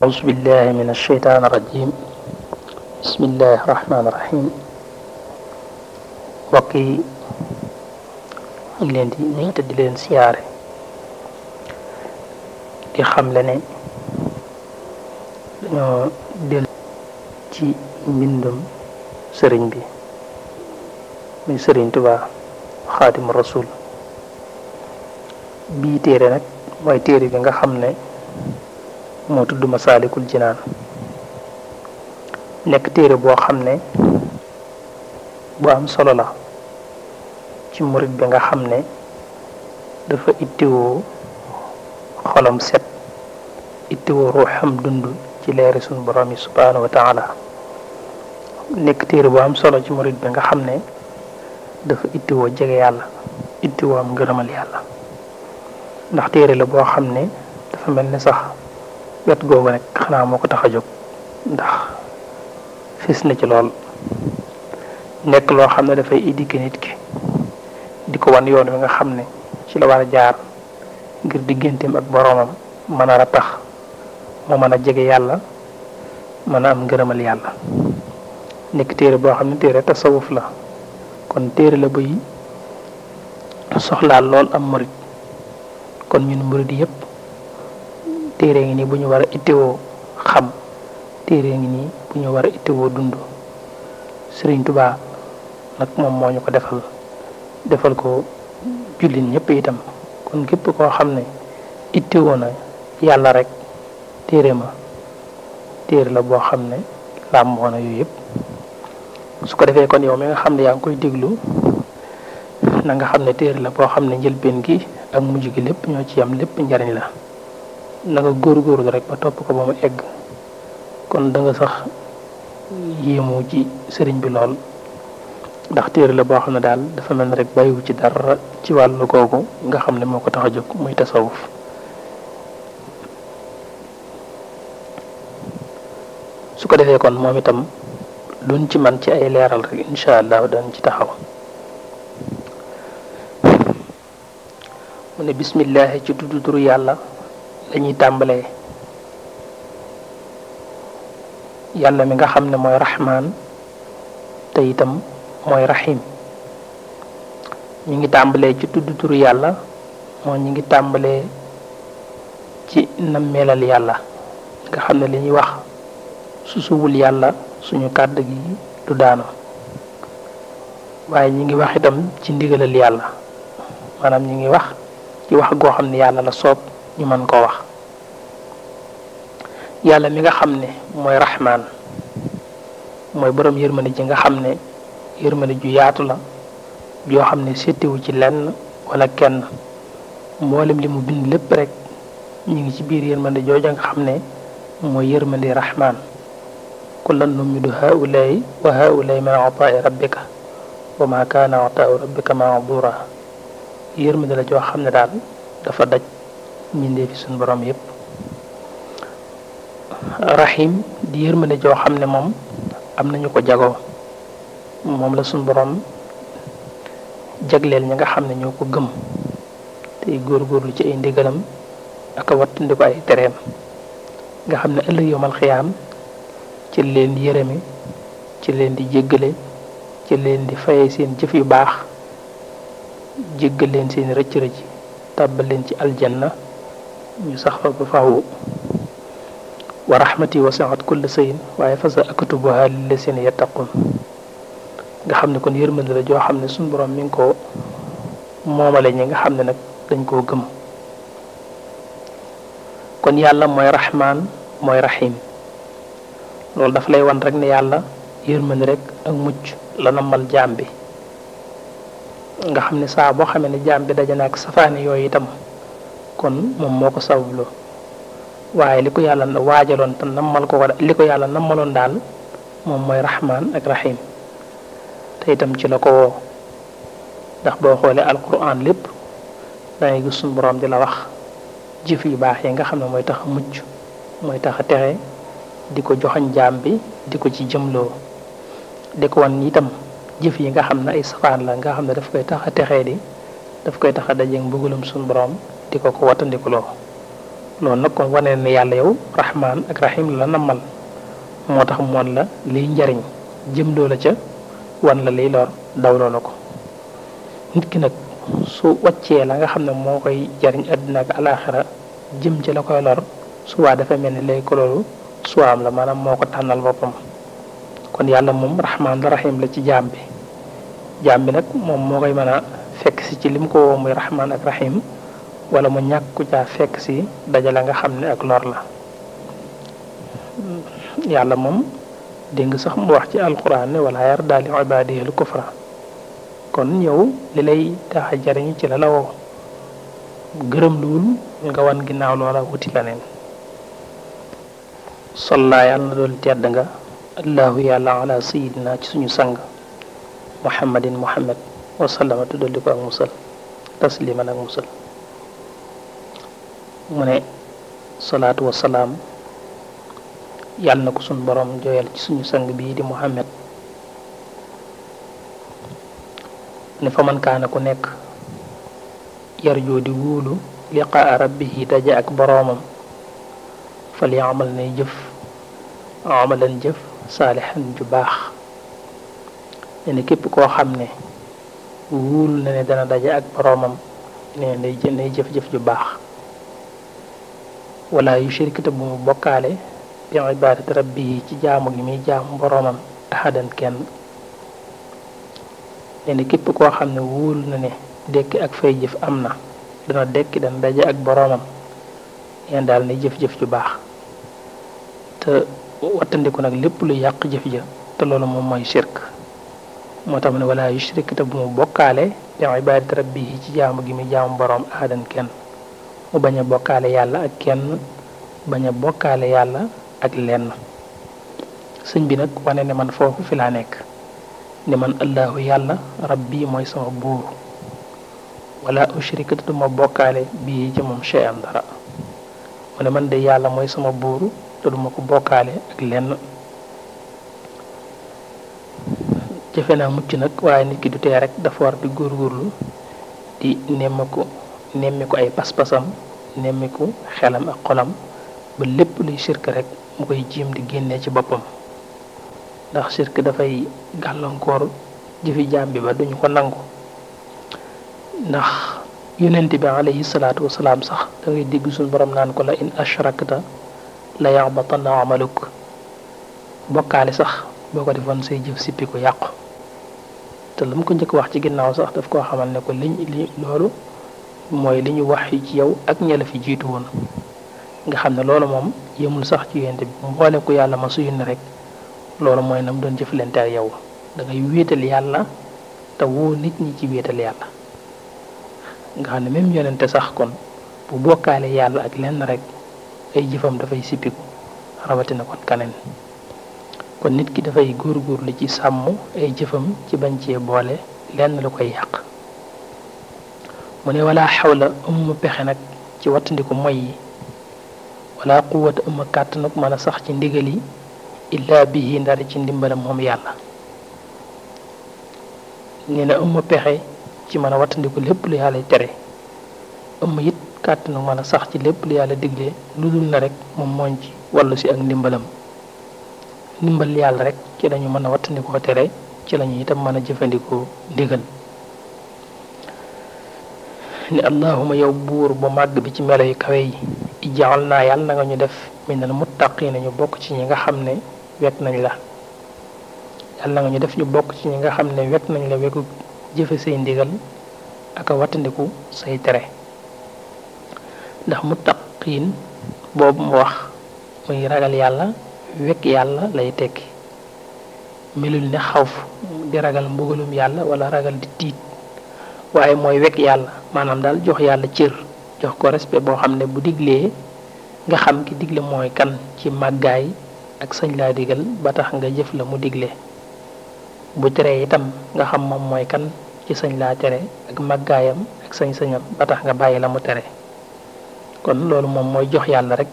أعوذ بالله من الشيطان الرجيم بسم الله الرحمن الرحيم mbokk yi ñu ngi leen di nuyu te di leen siyaare di xamle ne dañoo del ci mbindum sëriñ bi muy sëriñ Tuubaa Xaadimu Rasuul bii téere nag mooy téere bi nga xam ne moo tudd Masaalikul Jinaan nekk téere boo xam ne bu am solo la ci murit bi nga xam ne dafa ittiwoo xolam set ittiwoo ruuxam dund ci leeri suñu borom yi subhaanahu wa taala nekk téere bu am solo ci murit bi nga xam ne dafa ittiwoo jege yàlla ittiwoo am ngërëmal yàlla ndax téere la boo xam ne dafa mel ni sax wet googu rek xanaa moo ko tax a jóg ndax fis na ci lool nekk loo xam ne dafay éduquer nit ki di ko wan yoon wi nga xam ne ci la war a jaar ngir digganteem ak boroomam mën a ratax mu mën a jege yàlla mën a am ngërëmal yàlla nekk téere boo xam ne téere tasawuf la kon téere la buy soxlaal lool am murit kon ñun murit yépp téere ngi nii bu ñu war a ittewoo xam téere ngi nii bu ñu war a ittewoo dund Sëriñ Tuubaa nag moom moo ñu ko defal ko jullit ñëpp itam kon képp koo xam ne ittewoo na yàlla rek téere la boo xam ne làmboo na yooyu yëpp su ko defee kon yow mi nga xam ne yaa ngi koy déglu na nga xam ne téere la boo xam ne njëlbeen gi ak mujj gi lépp ñoo ci yam lépp njariñ la na nga góorgóorlu rek ba topp ko ba mu egg kon da nga sax yéemu ci sëriñ bi lool ndax téere la boo xam ne daal dafa mel ne rek bàyyiwu ci dara ci wàllu googu nga xam ne moo ko tax a jóg muy tasawuf su ko defee kon moom itam luñ ci man ci ay leeral rek incha allah dañ ci taxaw mu ne bismillahi ci tuddu turu yàlla lañuy tàmbalee yàlla mi nga xam ne mooy rahmaan te itam mooy rahim ñu ngi tàmbalee ci tudd turu yàlla moo ñu ngi tàmbalee ci nammeelal yàlla nga xam ne li ñuy wax su suwul yàlla suñu kàddu gi du daanu waaye ñu ngi wax itam ci ndigalal yàlla maanaam ñu ngi wax ci wax goo xam ne yàlla la soob ñu mën koo wax yàlla mi nga xam ne mooy rahmaan mooy boroom yërmande ji nga xam ne yërmande ju yaatu la joo xam ne settiwu ci lenn wala kenn mboolem li mu bind lépp rek ñu ngi ci biir yërmande jooja nga xam ne mooy yërmande rahmaan kullan numiddu haulaay wa haulaay min ataai rabbika wa ma kaana ataau rabbika mahdura yërmande la joo xam ne daal dafa daj mbindee fi suñu borom yépp rahim di yërmande joo xam ne moom am nañu ko jagoo moom la suñu borom jagleel ñi nga xam ne ñoo ko gëm tey góorgóorlu ci ay ndigalam ak a wattandi ko ay tereem nga xam ne ëllëg yowmal xiyaam ci leen di yërëme ci leen di jéggale ci leen di faye seen jëf yu baax jéggal leen seen rëcc-rëcc tàbbal leen ci aljanna ñu sax fa ba faaw wa rahmati wasi'at kulla shay'in waaye fa sa aktubuha lillazina yattaqun nga xam ne kon yërmande la joo xam ne suñu borom mi ngi ko moomale ñi nga xam ne nag dañ koo gëm kon yàlla mooy rahmaan mooy rahim loolu dafa lay wan rek ne yàlla yërmande rek ak mucc la nammal jaam bi nga xam ne saa boo xamee ne jaam bi daje na ak safaani yooyu itam kon moom moo ko sababloo waaye li ko yàlla waajaloon te nammal ko li ko yàlla nammaloon daal moom mooy rahmaan ak rahim te itam ci la ko woo ndax boo xoolee alquran lépp dangay gis suñu borom di la wax jëf yu baax yi nga xam ne mooy tax a mucc mooy tax a texe di ko joxañ jaam bi di ko ci jëmloo di ko wan itam jëf yi nga xam ne ay safaan la nga xam ne daf koy tax a texee di daf koy tax a dajeeg mbugalum suñu borom di ko wattandikuloo loolu nag kon wane ne yàlla yow rahmaan ak rahim la nammal moo tax mu wan la liy njariñ jëm loola ca wan la liy lor daw loola ko nit ki nag su wàccee la nga xam ne moo koy jariñ àddina ak alaaxira jëm ci la koy lor subaa dafa mel ni lay ko loolu suwaam la maanaam moo ko tànnal boppam kon yàlla moom rahmaan la rahim la ci jaam bi nag moom moo koy mën a fekk si ci lim ko woo muy rahmaan ak rahim wala mu ñàkk ku caa fekk si dajale nga xam ne ak lor la yàlla moom dégg nga sax mu wax ci alquran ne wala yarda li ibadihi al kufra kon yow li lay tax a jariñu ci la la woo gërëm luwul nga wan ginnaaw loola wuti la neen sollaa yàlla na doon tedd nga allahu yàlla ala sayidina ci suñu sang muhammadin muhammad wasallama tuddali ko ak musal tasliman ak musal mu ne salaatu wasalaam yàlla na ko suñu borom jooyal ci suñu sang bii di muhammad ne fa man kaana ku nekk yarjoo di wóolu liqaa rabbihi daje ak boroomam fal yaamal nay jëf amalan jëf saalixan ju baax ne képp koo xam ne wóolu na ne dana daje ak boroomam ne nay jëf-jëf ju baax wala yushrik te bu mu bokkaale bi ibaadati rabbihi ci jaamu gi muy jaamu boroomam ahadan kenn ne képp koo xam ne wóolu na ne dekki ak fay jëf am na dana dekki dana daje ak boroomam yéen daal ne jëf-jëf ju baax te wattandiku nag lépp lu yàq jëf ja te loolu moom mooy shirk moo tax mu ne wala yushrik te bu mu bokkaale bi ibaadati rabbihi ci jaamu gi muy jaamu boroom ahadan kenn mu bañ a bokkaale yàlla ak kenn bañ a bokkaale yàlla ak lenn sëñ bi nag wane ne man foofu fi laa nekk ne man allahu yàlla rabbi mooy sama buur wala ushrik te duma bokkaale bii ci moom shay'an dara mu ne man de yàlla mooy sama buur te duma ko bokkaale ak lenn jëfe naa mucc nag waaye nit ki du tee rek dafa war di góorgóorlu di nemmiku ay pas-pasam nemmiku xelam ak xolam ba lépp luy shirk rek mu koy jiim di génnee ci boppam ndax shirk dafay gàllankoor jëfi jaam bi ba duñu ko nangu ndax yonent bi alayhi salaatu wasalaam sax da ngay dégg suñu borom naan ko la in ashrakta la yaxbatanna amaluk bokkaale sax boo ko defoon say jëf sippi ko yàqu te la mu ko njëkk wax ci ginnaaw sax daf koo xamal ne ko loolu mooy li ñu wax ci yow ak ña la fi jiitu woon nga xam ne loolu moom yemul sax ci yonent bi mboolem ko yàlla ma su yónni rek loolu mooy nam doon jëflante ak yow da ngay wéetal yàlla te woo nit ñi ci wéetal yàlla nga xam ne même yonente sax kon bu bokkaale yàlla ak lenn rek ay jëfam dafay sippiku rawatina kon kaneen kon nit ki dafay góorgóorlu ci sàmm ay jëfam ci bañ cee boole lenn lu koy yàq mu ne wala xawla ëmma pexe nag ci wattandiku moy yi wala quwwata ëmma kàttan nag mën a sax ci ndigal yi illa bihi ndara ci ndimbalam moom yàlla nee na ëmma pexe ci mën a wattandiku lépp lu yàlla tere ëmma it kàttan nag mën a sax ci lépp lu yàlla digle lu dul na rek moom mooñ ci wàllu si ak ndimbalam ndimbal yàlla rek ci lañu mën a wattandikoo tere ci lañu itam mën a jëfandikoo ndigal ni allahuma yow buur bu màgg bi ci melo yu kawe yi ijaal naa yàlla na nga ñu def minal muttaqiina ñu bokk ci ñi nga xam ne wekk nañ la yàlla na nga ñu def ñu bokk ci ñi nga xam ne wekk nañ la wekku jëfe say ndigal ak a wattandiku say tere ndax muttaqiin boobu mu wax muy ragal yàlla wekk yàlla lay tekki melul ne xawf di ragal mbugalum yàlla wala ragal di tiit waaye mooy wekk yàlla maanaam daal jox yàlla cër jox ko respect boo xam ne bu diglee nga xam ki digle mooy kan ci màggaay ak sañ laa digal ba tax nga jëf la mu digle bu teree itam nga xam moom mooy kan ci sañ laa tere ak màggaayam ak sañ-sañam ba tax nga bàyyi la mu tere kon loolu moom mooy jox yàlla rek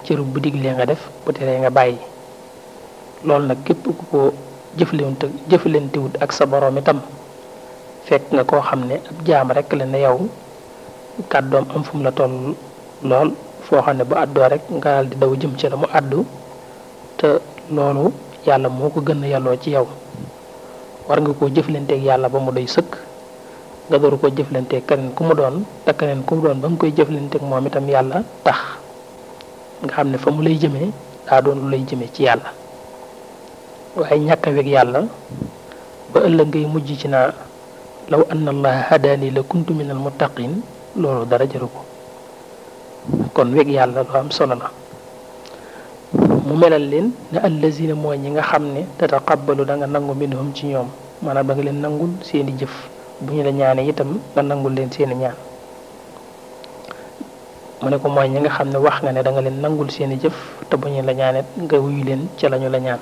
cër bu diglee nga def bu teree nga bàyyi loolu nag képp ku ko jëflantewut ak sa boroom itam fekk nga koo xam ne ab jaam rek la ne yow kàddoom am fu mu la toll lool foo xam ne bu àddoo rek nga daal di daw jëm ci la mu àddu te loolu yàlla moo ko gën a yàlloo ci yow war nga koo jëflanteeg yàlla ba mu doy sëkk nga door koo jëflanteeg keneen ku mu doon te keneen ku mu doon ba nga koy jëflanteeg moom itam yàlla tax nga xam ne fa mu lay jëmee daa doon lu lay jëmee ci yàlla waaye ñàkk a weg yàlla ba ëllëg ngay mujj ci naa law anna allaha hadaani la kuntu min al muttaqin loolu dara jaru ko kon weg yàlla lu am solo la mu melal leen ne allazina mooy ñi nga xam ne tataqabbalu da nga nangu minhum ci ñoom maanaam da nga leen nangul seeni jëf bu ñu la ñaanee itam nga nangul leen seeni ñaan mu ne ko mooy ñi nga xam ne wax nga ne da nga leen nangul seeni jëf te bu ñu la ñaanee nga wuyu leen ca lañu la ñaan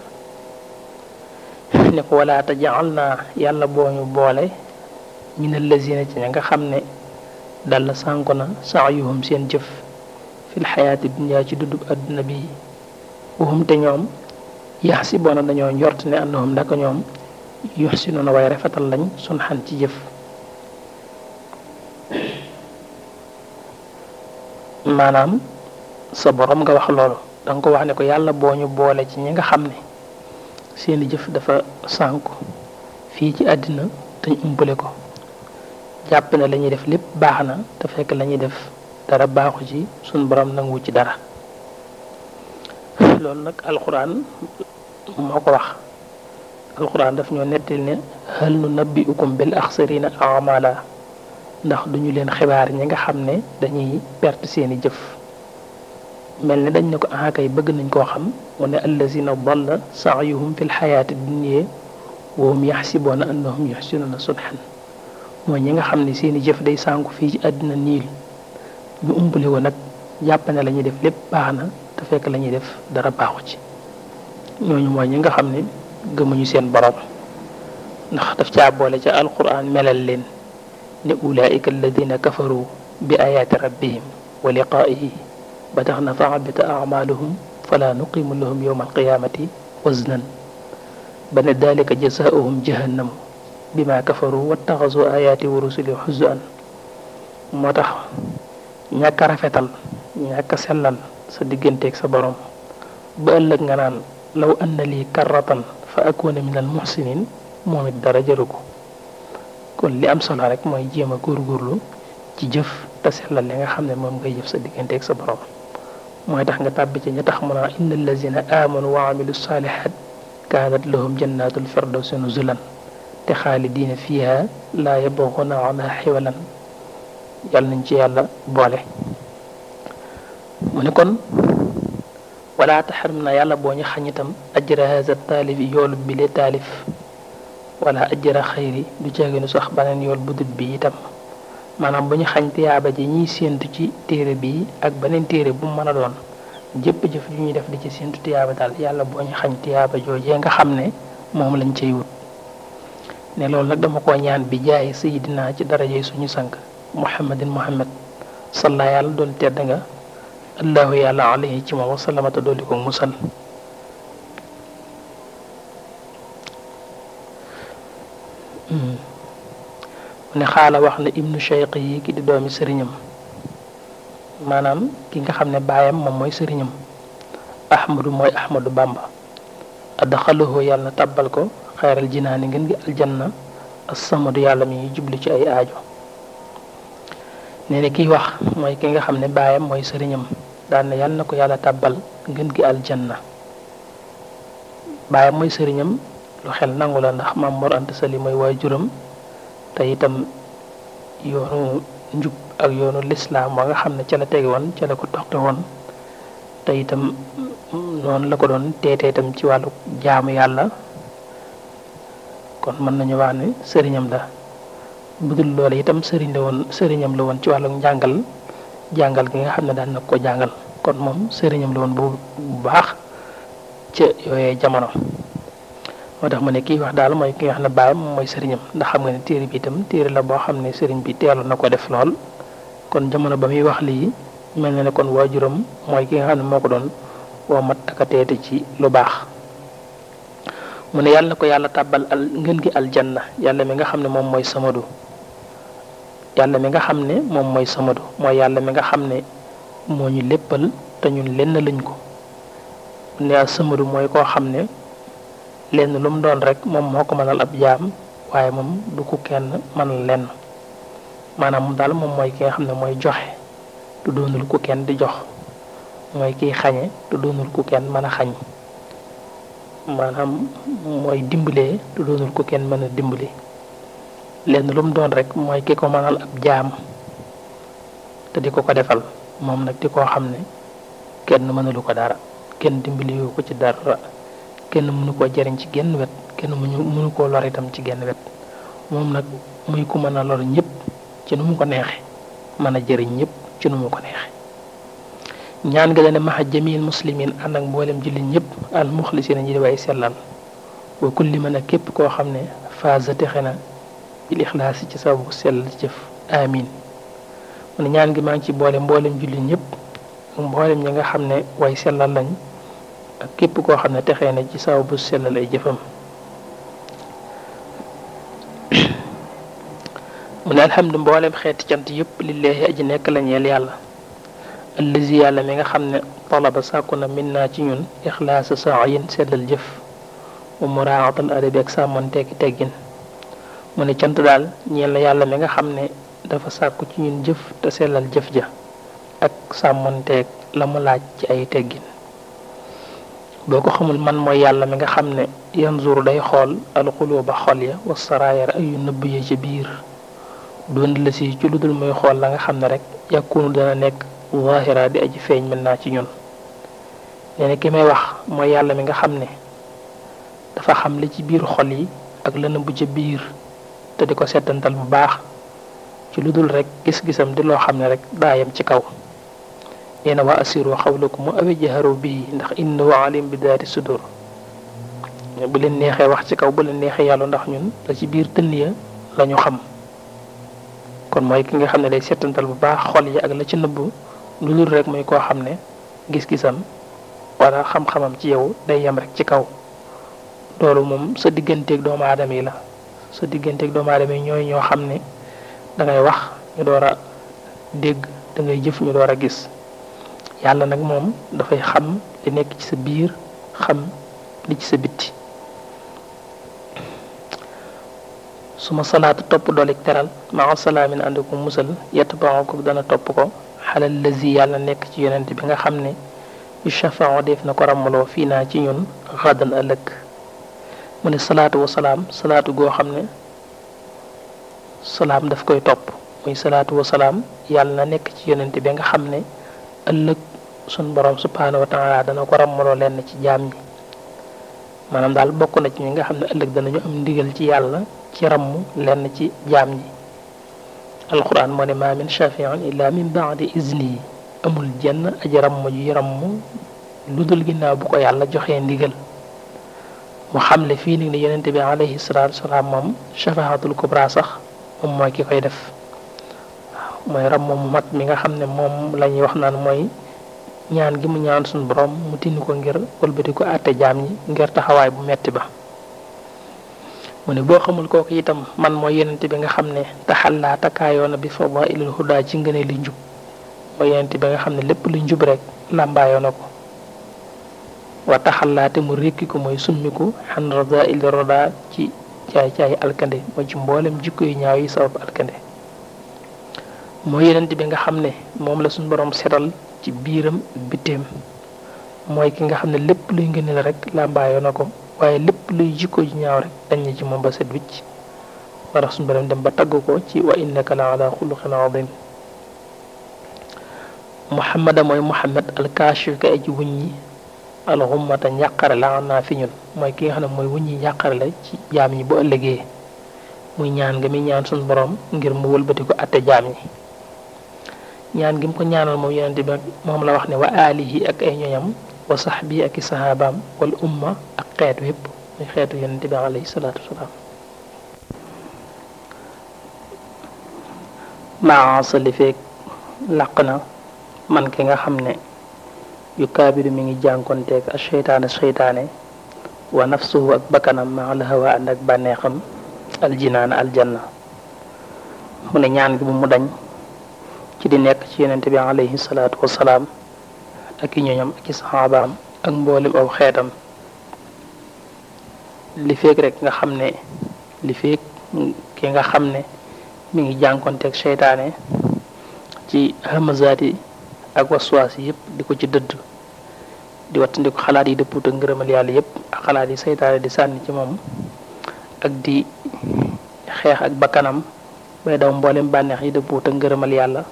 ne ko wala tajal naa yàlla boo ñu boole min allazina ci ña nga xam ne dal sànku na saayuhum seen jëf fil xayaati dunya ci dundub adduna bi waxum te ñoom yaxsiboona dañoo njort ne annahum naka ñoom yuxsinuuna way rafetal lañ sun xan ci jëf maanaam sa borom nga wax loolu danga ko wax ne ko yàlla boo ñu boole ci ñi nga xam ne seeni jëf dafa sànku fii ci àddina te ñu umpale ko jàpp ne la ñuy def lépp baax na te fekk la ñuy def dara baaxu ci suñ borom nangu ci dara loolu nag alxuraan moo ko wax alxuraan daf ñoo nettali ne hal nu nabbiukum bil axsarina amala ndax duñu leen xibaar ñi nga xam ne dañuy perte seeni jëf mel ne dañ ne ko kay bëgg nañ koo xam mu ne allazina dalla saayuhum fil xayaati dunya wa hum yaxsiboona annahum yuxsinuuna sunhan mooy ñi nga xam ne seeni jëf day sànku fii ci àddina niil ñu umpale ko nag jàpp ne la ñuy def lépp baax na te fekk la ñuy def dara baaxu ci ñooñu mooy ñi nga xam ne gëmuñu seen borom ndax daf caa boole ca alquran melal leen ne ulaika alladina kafaru bi ayaati rabbihim wa liqaa'ihi ba tax na fa habita amaluhum fala nuqimu lahum yawma alqiyamati waznan ba ne dalika jazaauhum jahannam bima kafaru wattaxasu ayaati wa rusuli huzwan moo tax ñàkk a rafetal ñàkk a sellal sa digganteeg sa borom ba ëllëg nga naan law anna lii karratan fa akuna min al muhsinin moom it dara jëru ko kon li am solo rek mooy jéem a góorgóorlu ci jëf te sellal li nga xam ne moom ngay jëf sa digganteeg sa borom mooy tax nga tàbbi ci ña tax mu naa inna allazina amanu wa amilu salihat kaanat lahum jannatul firdawsi nuzulan te xaalidiina fiha laa yabxuna anha xiwalan yàlla nañ ci yàlla boole mu ne kon wala taxarim na yàlla boo ñu xañ itam ajra haza taalif yoolu bi le taalif wala ajra xayri du ceeginu sax beneen yool budut bi itam maanaam bu ñu xañ tiyaaba ji ñiy séentu ci téere bi ak beneen téere bu mu mën a doon jëpp jëf ju ñuy def di ci séentu tiyaaba daal yàlla boo ñu xañ tiyaaba joojee nga xam ne moom lañ cay wut ne loolu nag dama ko ñaan bi jaay sayidina ci darajey suñu sank muhammadin muhammad salla yàlla doon tedd nga allahu yàlla alayhi ci moom wasalamata dolli ko musal ne xaala wax na ibnu cheikh yi ki di doomi sëriñam maanaam ki nga xam ne baayam moom mooy sëriñam ahmadu mooy ahmadu bamba adxalahu yàlla na tabbal ko xayral jinaani ngeen gi aljanna assamadu yàlla mi jubli ci ay aajo nee na kiy wax mooy ki nga xam ne baayam mooy sëriñam daan na yàlla na ko yàlla tàbbal ngeen gi aljanna baayam mooy sëriñam lu xel nangu la ndax Maam Mor Anta Sali mooy waajuram te itam yoonu njub ak yoonu lislaam wa nga xam ne ca la tege woon ca la ko doxte woon te itam noonu la ko doon teetee itam ci wàllu jaamu yàlla kon mën nañu wax ne sëriñam la budul loolu itam sëriñam la woon ci wàllu jàngal gi nga xam ne daan na ko jàngal kon moom sëriñam la woon bu baax ca yooyee jamono moo tax ma ne kii wax daal mooy ki nga xam ne baayam moom mooy sëriñam ndax xam nga ne téere bi itam téere la boo xam ne sëriñ bi teelu na ko def lool kon jamono ba muy wax lii mel na ne kon waajuram mooy ki nga xam ne moo ko doon woo mat ak a teete ci lu baax mu ne yàlla na ko yàlla tàbbal ngeen gi aljanna yàlla mi nga xam ne moom mooy samadu yàlla mi nga xam ne moom mooy samadu mooy yàlla mi nga xam ne moo ñu léppal te ñun lenn lañ ko ne as-samadu mooy koo xam ne lenn lu mu doon rek moom moo ko mënal ab jaam waaye moom du ko kenn mënal lenn maanaam daal moom mooy ki nga xam ne mooy joxe te doonul ku kenn di jox mooy kiy xañe te doonul ku kenn mën a xañ maanaam mooy dimbalee te doonul ku kenn mën a dimbali lenn lu mu doon rek mooy ki ko mënal ab jaam te di ko defal moom nag di koo xam ne kenn mënalu ko dara kenn dimbaliwu ko ci dara kenn mënu koo jariñ ci genn wet kenn mënu koo lor itam ci genn wet moom nag muy ku mën a lor ñëpp ci nu mu ko neexe mën a jëriñ ñëpp ci nu mu ko neexe ñaan nga dane maxa jamil muslimin ànd ak mboolem jullit ñëpp al muxlisina ñi di way sellal wa kulli man ak képp koo xam ne faasa texe na bil ixlaas ci sababu sell ci jëf amin mu ne ñaan gi maa ngi ci boole mboolem jullit ñëpp mboolem ñi nga xam ne way sellal lañ ak képp koo xam ne texee na ci sababu sellal ay jëfam mu ne alhamdu mboolem xeeti cant yëpp lillahi aji nekk la ñeel yàlla allazi yàlla mi nga xam ne talaba sàkku na min naa ci ñun ixlaasa saayin sellal jëf wa muraatal adabi ak sàmmonteeki teggin mu ne cant daal ñeel na yàlla mi nga xam ne dafa sàkku ci ñun jëf te sellal jëf ja ak sàmmonteeg la mu laaj ci ay teggin boo ko xamul man mooy yàlla mi nga xam ne yanzuru day xool alxuluba xol ya wa saraayar ay yu nëbb ya ci biir doon la si ci lu dul muy xool la nga xam ne rek yàkkunu dana nekk zahira di aji feeñ mën naa ci ñun nee na ki may wax mooy yàlla mi nga xam ne dafa xam li ci biir xol yi ak la nëbb ca biir te di ko settantal bu baax ci lu dul rek gis-gisam di loo xam ne rek daayam ci kaw nee na waa asiru xawlakum mu awe jaharu bii ndax innahu alim bi daati sudur bu leen neexee wax ci kaw bu leen neexee yàlla ndax ñun la ci biir tënn ya la ñu xam kon mooy ki nga xam ne day settantal bu baax xol yi ak la ci nëbb lu dul rek mooy koo xam ne gis-gisam wala xam-xamam ci yow day yem rek ci kaw loolu moom sa digganteeg doomu aadama yi la sa digganteeg doomu aadama yi ñooy ñoo xam ne dangay wax ñu door a dégg dangay jëf ñu door a gis yàlla nag moom dafay xam li nekk ci sa biir xam li ci sa bitti suma salaatu topp doolik teral maa salaamin ànd ko musal yett ba ko dana topp ko xalal lazi yàlla nekk ci yonent bi nga xam ne yu shafaa def na ko rammaloo fii naa ci ñun xadan ëllëg mu ne salaatu wa salaam salaatu goo xam ne salaam daf koy topp muy salaatu wa salaam yàlla na nekk ci yonent bi nga xam ne ëllëg sun borom subhaanahu wa taala dana ko rammaloo lenn ci jaam ñi maanaam daal bokk na ci ñi nga xam ne ëllëg danañu am ndigal ci yàlla ci ramm lenn ci jaam ñi alquran moo ne maa min shafiin illa min baadi izni amul jenn aji ramm ju ramm lu dul ginnaaw bu ko yàlla joxee ndigal mu xamle fii nag ne yonente bi alayhi salaatu wasalaam moom shafaatul kubra sax moom mooy ki koy def waaw mooy ramm mu mat mi nga xam ne moom la ñuy wax naan mooy ñaan gi mu ñaan suñu borom mu tinn ko ngir wëlbati ko àtte jaam ñi ngir taxawaay bu metti ba mu ne boo xamul kooku itam man mooy yonente bi nga xam ne taxallaa takkaayoona bi fadailul huda ci ngëne li njub mooy yonente bi nga xam ne lépp lu njub rek làmbaayoo na ko wa taxallaate mu rékki ko mooy summiku xan radail roda ci caay alkande mooy ci mboolem jikko yu ñaaw yi sabab alkande mooy yonente bi nga xam ne moom la suñu borom setal ci biiram ak bitteem mooy ki nga xam ne lépp luy ngëneel rek làmbaayoo na ko waaye lépp luy jikko ju ñaaw rek dañ na ci moom ba set wicc war a suñu borom dem ba tagg ko ci wa innaka la ala xuluqin azim muhammada mooy muhammad alkaashif ka aji wuññi alxummata njàqare la naa fi ñun mooy ki nga xam ne mooy wuññi njàqare la ci jaam ñi bu ëllëgee muy ñaan nga mi ñaan suñu borom ngir mu wëlbati ko atte jaam ñi ñaan gi mu ko ñaanal moom yonente bi moom la wax ne wa alihi ak ay ñoñam wa sahbi ak i sahabaam wal umma ak xeetu yépp muy xeetu yonente bi alayhi salaatu wasalaam maasali feeg làq na man ki nga xam ne yu kaabiru mi ngi jànkonteeg ak seytaane wa nafsuhu ak bakkanam maa la hawa ànd ak bànneexam aljinaan aljanna mu ne ñaan gi bu mu dañ ci di nekk ci yonente bi alayhi salaatu wasalaam ak i ñoñam ak i saxaabaam ak mboolem aw xeetam li feeg rek nga xam ne li feeg ki nga xam ne mi ngi jànkonteeg seytaane ci hamazaat yi ak waswaas yi yëpp di ko ci dëdd di wattandiku xalaat yi dëpput ak ngërëmal yàlla yëpp ak xalaat yi seytaane di sànni ci moom ak di xeex ak bakkanam bay daw mboolem bànneex yi dëpput ak ngërëmal yàlla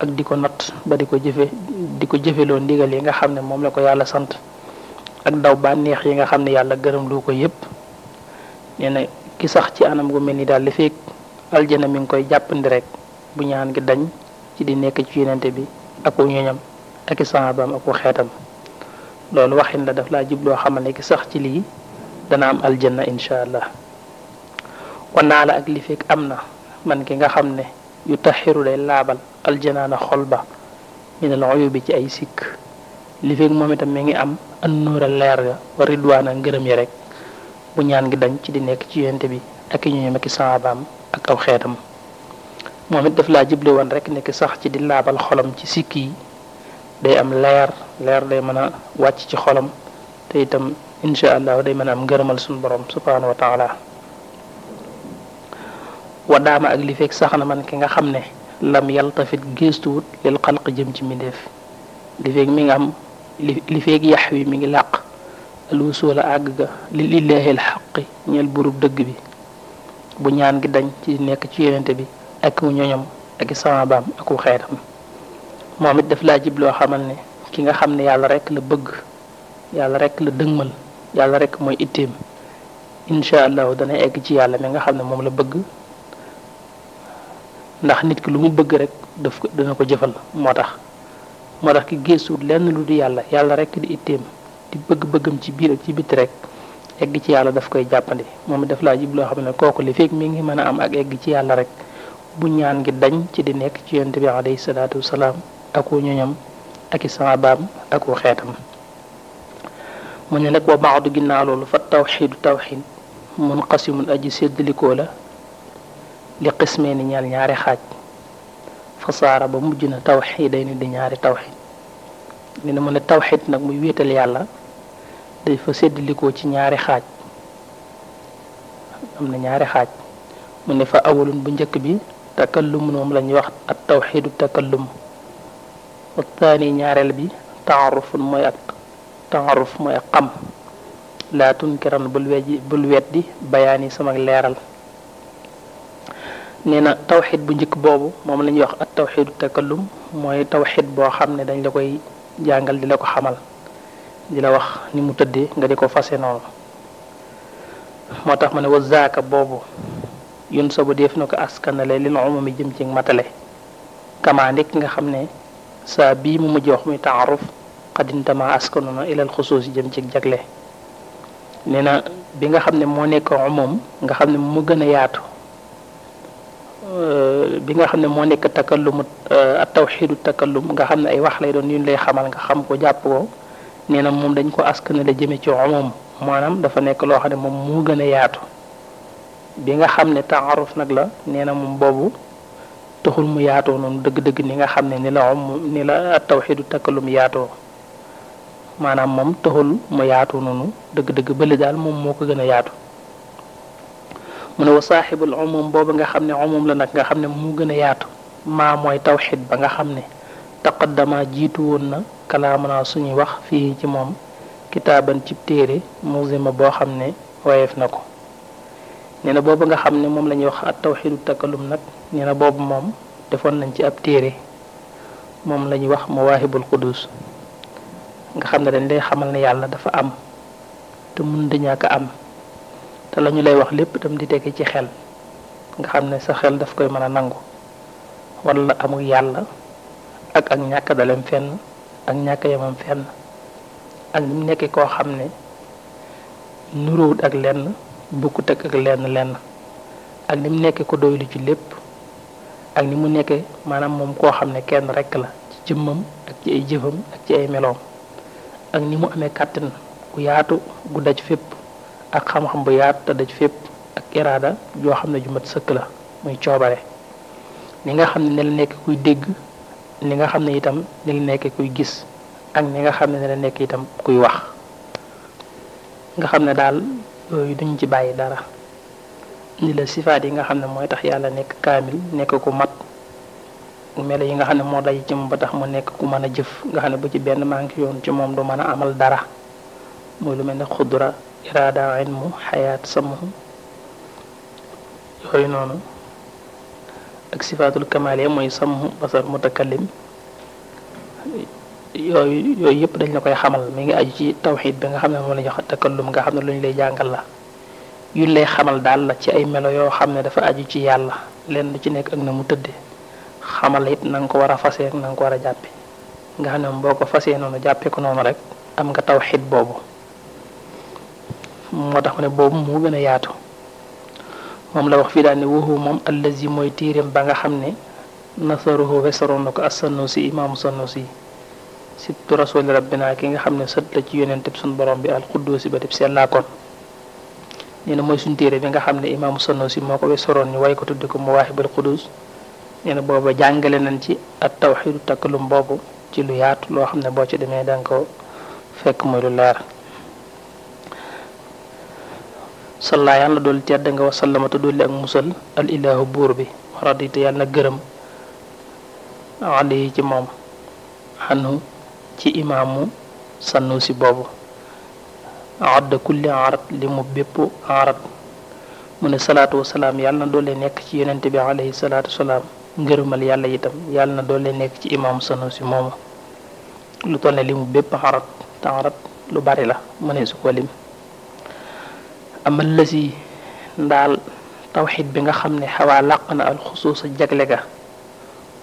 ak di ko not ba di ko jëfeloo ndigal yi nga xam ne moom la ko yàlla sant ak daw bànneex yi nga xam ne yàlla gërëm lu ko yëpp nee na ki sax ci anam gu mel ni daal li fekk aljana mi ngi koy jàppandi rek bu ñaan gi dañ ci di nekk ci yonente bi ak wu ñoñam ak i sahabaam ak wu xeetam loolu waxin la daf laa jubloo xamal ne ki sax ci lii dana am aljanna insha allah wan naa la ak li fekk am na man ki nga xam ne yu taxiru day laabal aljanaana xol ba minal uyubi ci ay sikk li fekk moom itam mi ngi am an nuura leer ga wa ridwaana ngërëm yi rek bu ñaan gi dañ ci di nekk ci yonente bi ak i ñoñam ak i sahabaam ak aw xeetam moom it daf laa jible woon rek nekk sax ci di laabal xolam ci sikk yi day am leer day mën a wàcc ci xolam te itam insha allah day mën a am ngërëmal suñu borom subhanahu wa taala wadaama ak li fekk sax na man ki nga xam ne lam yaltafit géestuwut lil xalq jëm ci mbindeef li fekk mi ngi am li fekk yax wi mi ngi làq alwusula àgg ga lillahi alxaqi ñeel burub dëgg bi bu ñaan gi dañ ci nekk ci yonente bi ak ñoñom ak i samabaam ak wu xeetam moom it daf laa jibloo xamal ne ki nga xam ne yàlla rek la bëgg yàlla rek la dëgmal yàlla rek mooy itteem insha allahu dana egg ci yàlla mi nga xam ne moom la bëgg ndax nit ki lu mu bëgg rek dana ko jëfal moo tax ki gëstuwut lenn lu di yàlla rek di itteem di bëgg-bëggam ci biir ak ci biti rek egg ci yàlla daf koy jàppandi moom it daf laa jibloo xam ne kooku li fekk mi ngi mën a am ak egg ci yàlla rek bu ñaan gi dañ ci di nekk ci yonent bi alayhi salaatu wasalaam ak wu ñoñam ak i sahabaam ak wu xeetam mu ne nag wa baadu ginnaaw loolu fa tawxiidu tawxiid munqasimun aji séddalikoo la li qismee ni ñeel ñaari xaaj fa saara ba mujj na tawxiiday ni di ñaari tawxiid ni na mu ne tawxiid nag muy wéetal yàlla day fa séddalikoo ci ñaari xaaj am na ñaari xaaj mu ne fa awalun bu njëkk bi takallum moom la ñuy wax at tawxiidu takallum wa taani ñaareel bi taarufun mooy ak xam laa tunkiran bul weddi bayaan yi sama leeral nee na tawxiid bu njëkk boobu moom la ñuy wax at tawxiidu takallum mooy tawxiid boo xam ne dañ la koy jàngal di la ko xamal di la wax ni mu tëddee nga di ko fase noonu moo tax ma ne wa zaaka boobu yun sabu def na ko askanale lil umumi jëm ci matale kamaa ndekk nga xam ne saa bii mu mujj wax muy taaruf xadintama askanu na ilal xusuus jëm ci jagle nee na bi nga xam ne moo nekk umum nga xam ne mu gën a yaatu bi nga xam ne moo nekk takallumu at tawxiidu takallum nga xam ne ay wax lay doon yuñ lay xamal nga xam ko jàpp ko nee na moom dañ ko askanale jëme ci umum maanaam dafa nekk loo xam ne moom moo gën a yaatu bi nga xam ne taaruf nag la nee na moom boobu taxul mu yaatoo noonu dëgg-dëgg ni nga xam ne ni la tawxiidu takallum yaatoo maanaam moom taxul mu yaatoo noonu dëgg-dëgg bële daal moom moo ko gën a yaatu mu ne wa saaxibul umum boobu nga xam ne umum la nag nga xam ne mu gën a yaatu maa mooy tawxiid ba nga xam ne taqaddama jiitu woon na kalaamana suñuy wax fii ci moom kitaaban cib téere musima boo xam ne woyeef na ko nee na boobu nga xam ne moom la ñuy wax at tawxiidu takallum nag nee na boobu moom defoon nañ ci ab téere moom la ñuy wax mawaahibul qudus nga xam ne dañ lay xamal ne yàlla dafa am te mun da ñàkk am te la ñu lay wax lépp itam di tege ci xel nga xam ne sa xel daf koy mën a nangu wala amul yàlla ak ñàkk dalem fenn ak ñàkk yemam fenn ak ni mu nekkee koo xam ne nuróowut ak lenn bokkut ak lenn ak ni mu nekkee ko doylu ci lépp ak ni mu nekkee maanaam moom koo xam ne kenn rekk la ci jëmmam ak ci ay jëfam ak ci ay meloom ak ni mu amee kàttan gu yaatu gu daj fépp ak xam-xam bu yaatu te daj fépp ak iraada joo xam ne ju mat sëkk la muy coobare ni nga xam ne la nekk kuy dégg ni nga xam ne itam ni la nekk kuy gis ak ni nga xam ne la nekk itam kuy wax nga xam ne daal yooyu duñ ci bàyyi dara ni la sifaat yi nga xam ne mooy tax yàlla nekk kaamil nekk ku mat melo yi nga xam ne moo day ci moom ba tax mu nekk ku mën a jëf nga xam ne bu ci benn manque yoon ci moom du mën a amal dara mooy lu mel ne xudra iraada ilmu xayaat samu yooyu noonu ak sifaatul kamaal mooy samu basar mutakallim yooyu yëpp dañ la koy xamal mi ngi aju ci tawxiid bi nga xam ne moom la jox takallum nga xam ne lu ñu lay jàngal la yuñ lay xamal daal la ci ay melo yoo xam ne dafa aju ci yàlla leen lu ci nekk ak na mu tëddee xamal it na nga ko war a fasee ak na nga ko war a jàppe nga xam ne boo ko fasee noonu jàppee ko noonu rek am nga tawxiid boobu moo tax ne boobu moo gën a yaatu moom la wax fii daal ne waxu moom allazi mooy tiiram ba nga xam ne nasaruhu wesaroon na ko as-Sanusi imaamu Sanusi sibtu rasuli rabbina ki nga xam ne sët la ci yonenteb suñu borom bi al-Quddusi ba def sellaa kon nee na mooy suñu téere bi nga xam ne imaamu Sanusi moo ko wesaroon ñu way ko tudde ko Mawaahibul Quddus nee na booba jàngale nañ ci at tawxiidu takkalum boobu ci lu yaatu loo xam ne boo ci demee danga ko fekk muy lu leer salla yàlla dool tedd nga wasallamata dolli ak musal al ilahu buur bi radita yàlla na gërëm ali ci moom xanu ci imaamu Sanusi boobu adda kulli arat li mu bépp arat mu ne salaatu wasalaam yàlla na doole nekk ci yonente bi alayhi salaatu wasalaam ngërëmal yàlla itam yàlla na doole nekk ci imaamu Sanusi moomu lu toll ne li mu bépp arat te arat lu bari la mu ne su ko lim amal la si ndaal tawxid bi nga xam ne xawaa làq na alxusuusa jagle ga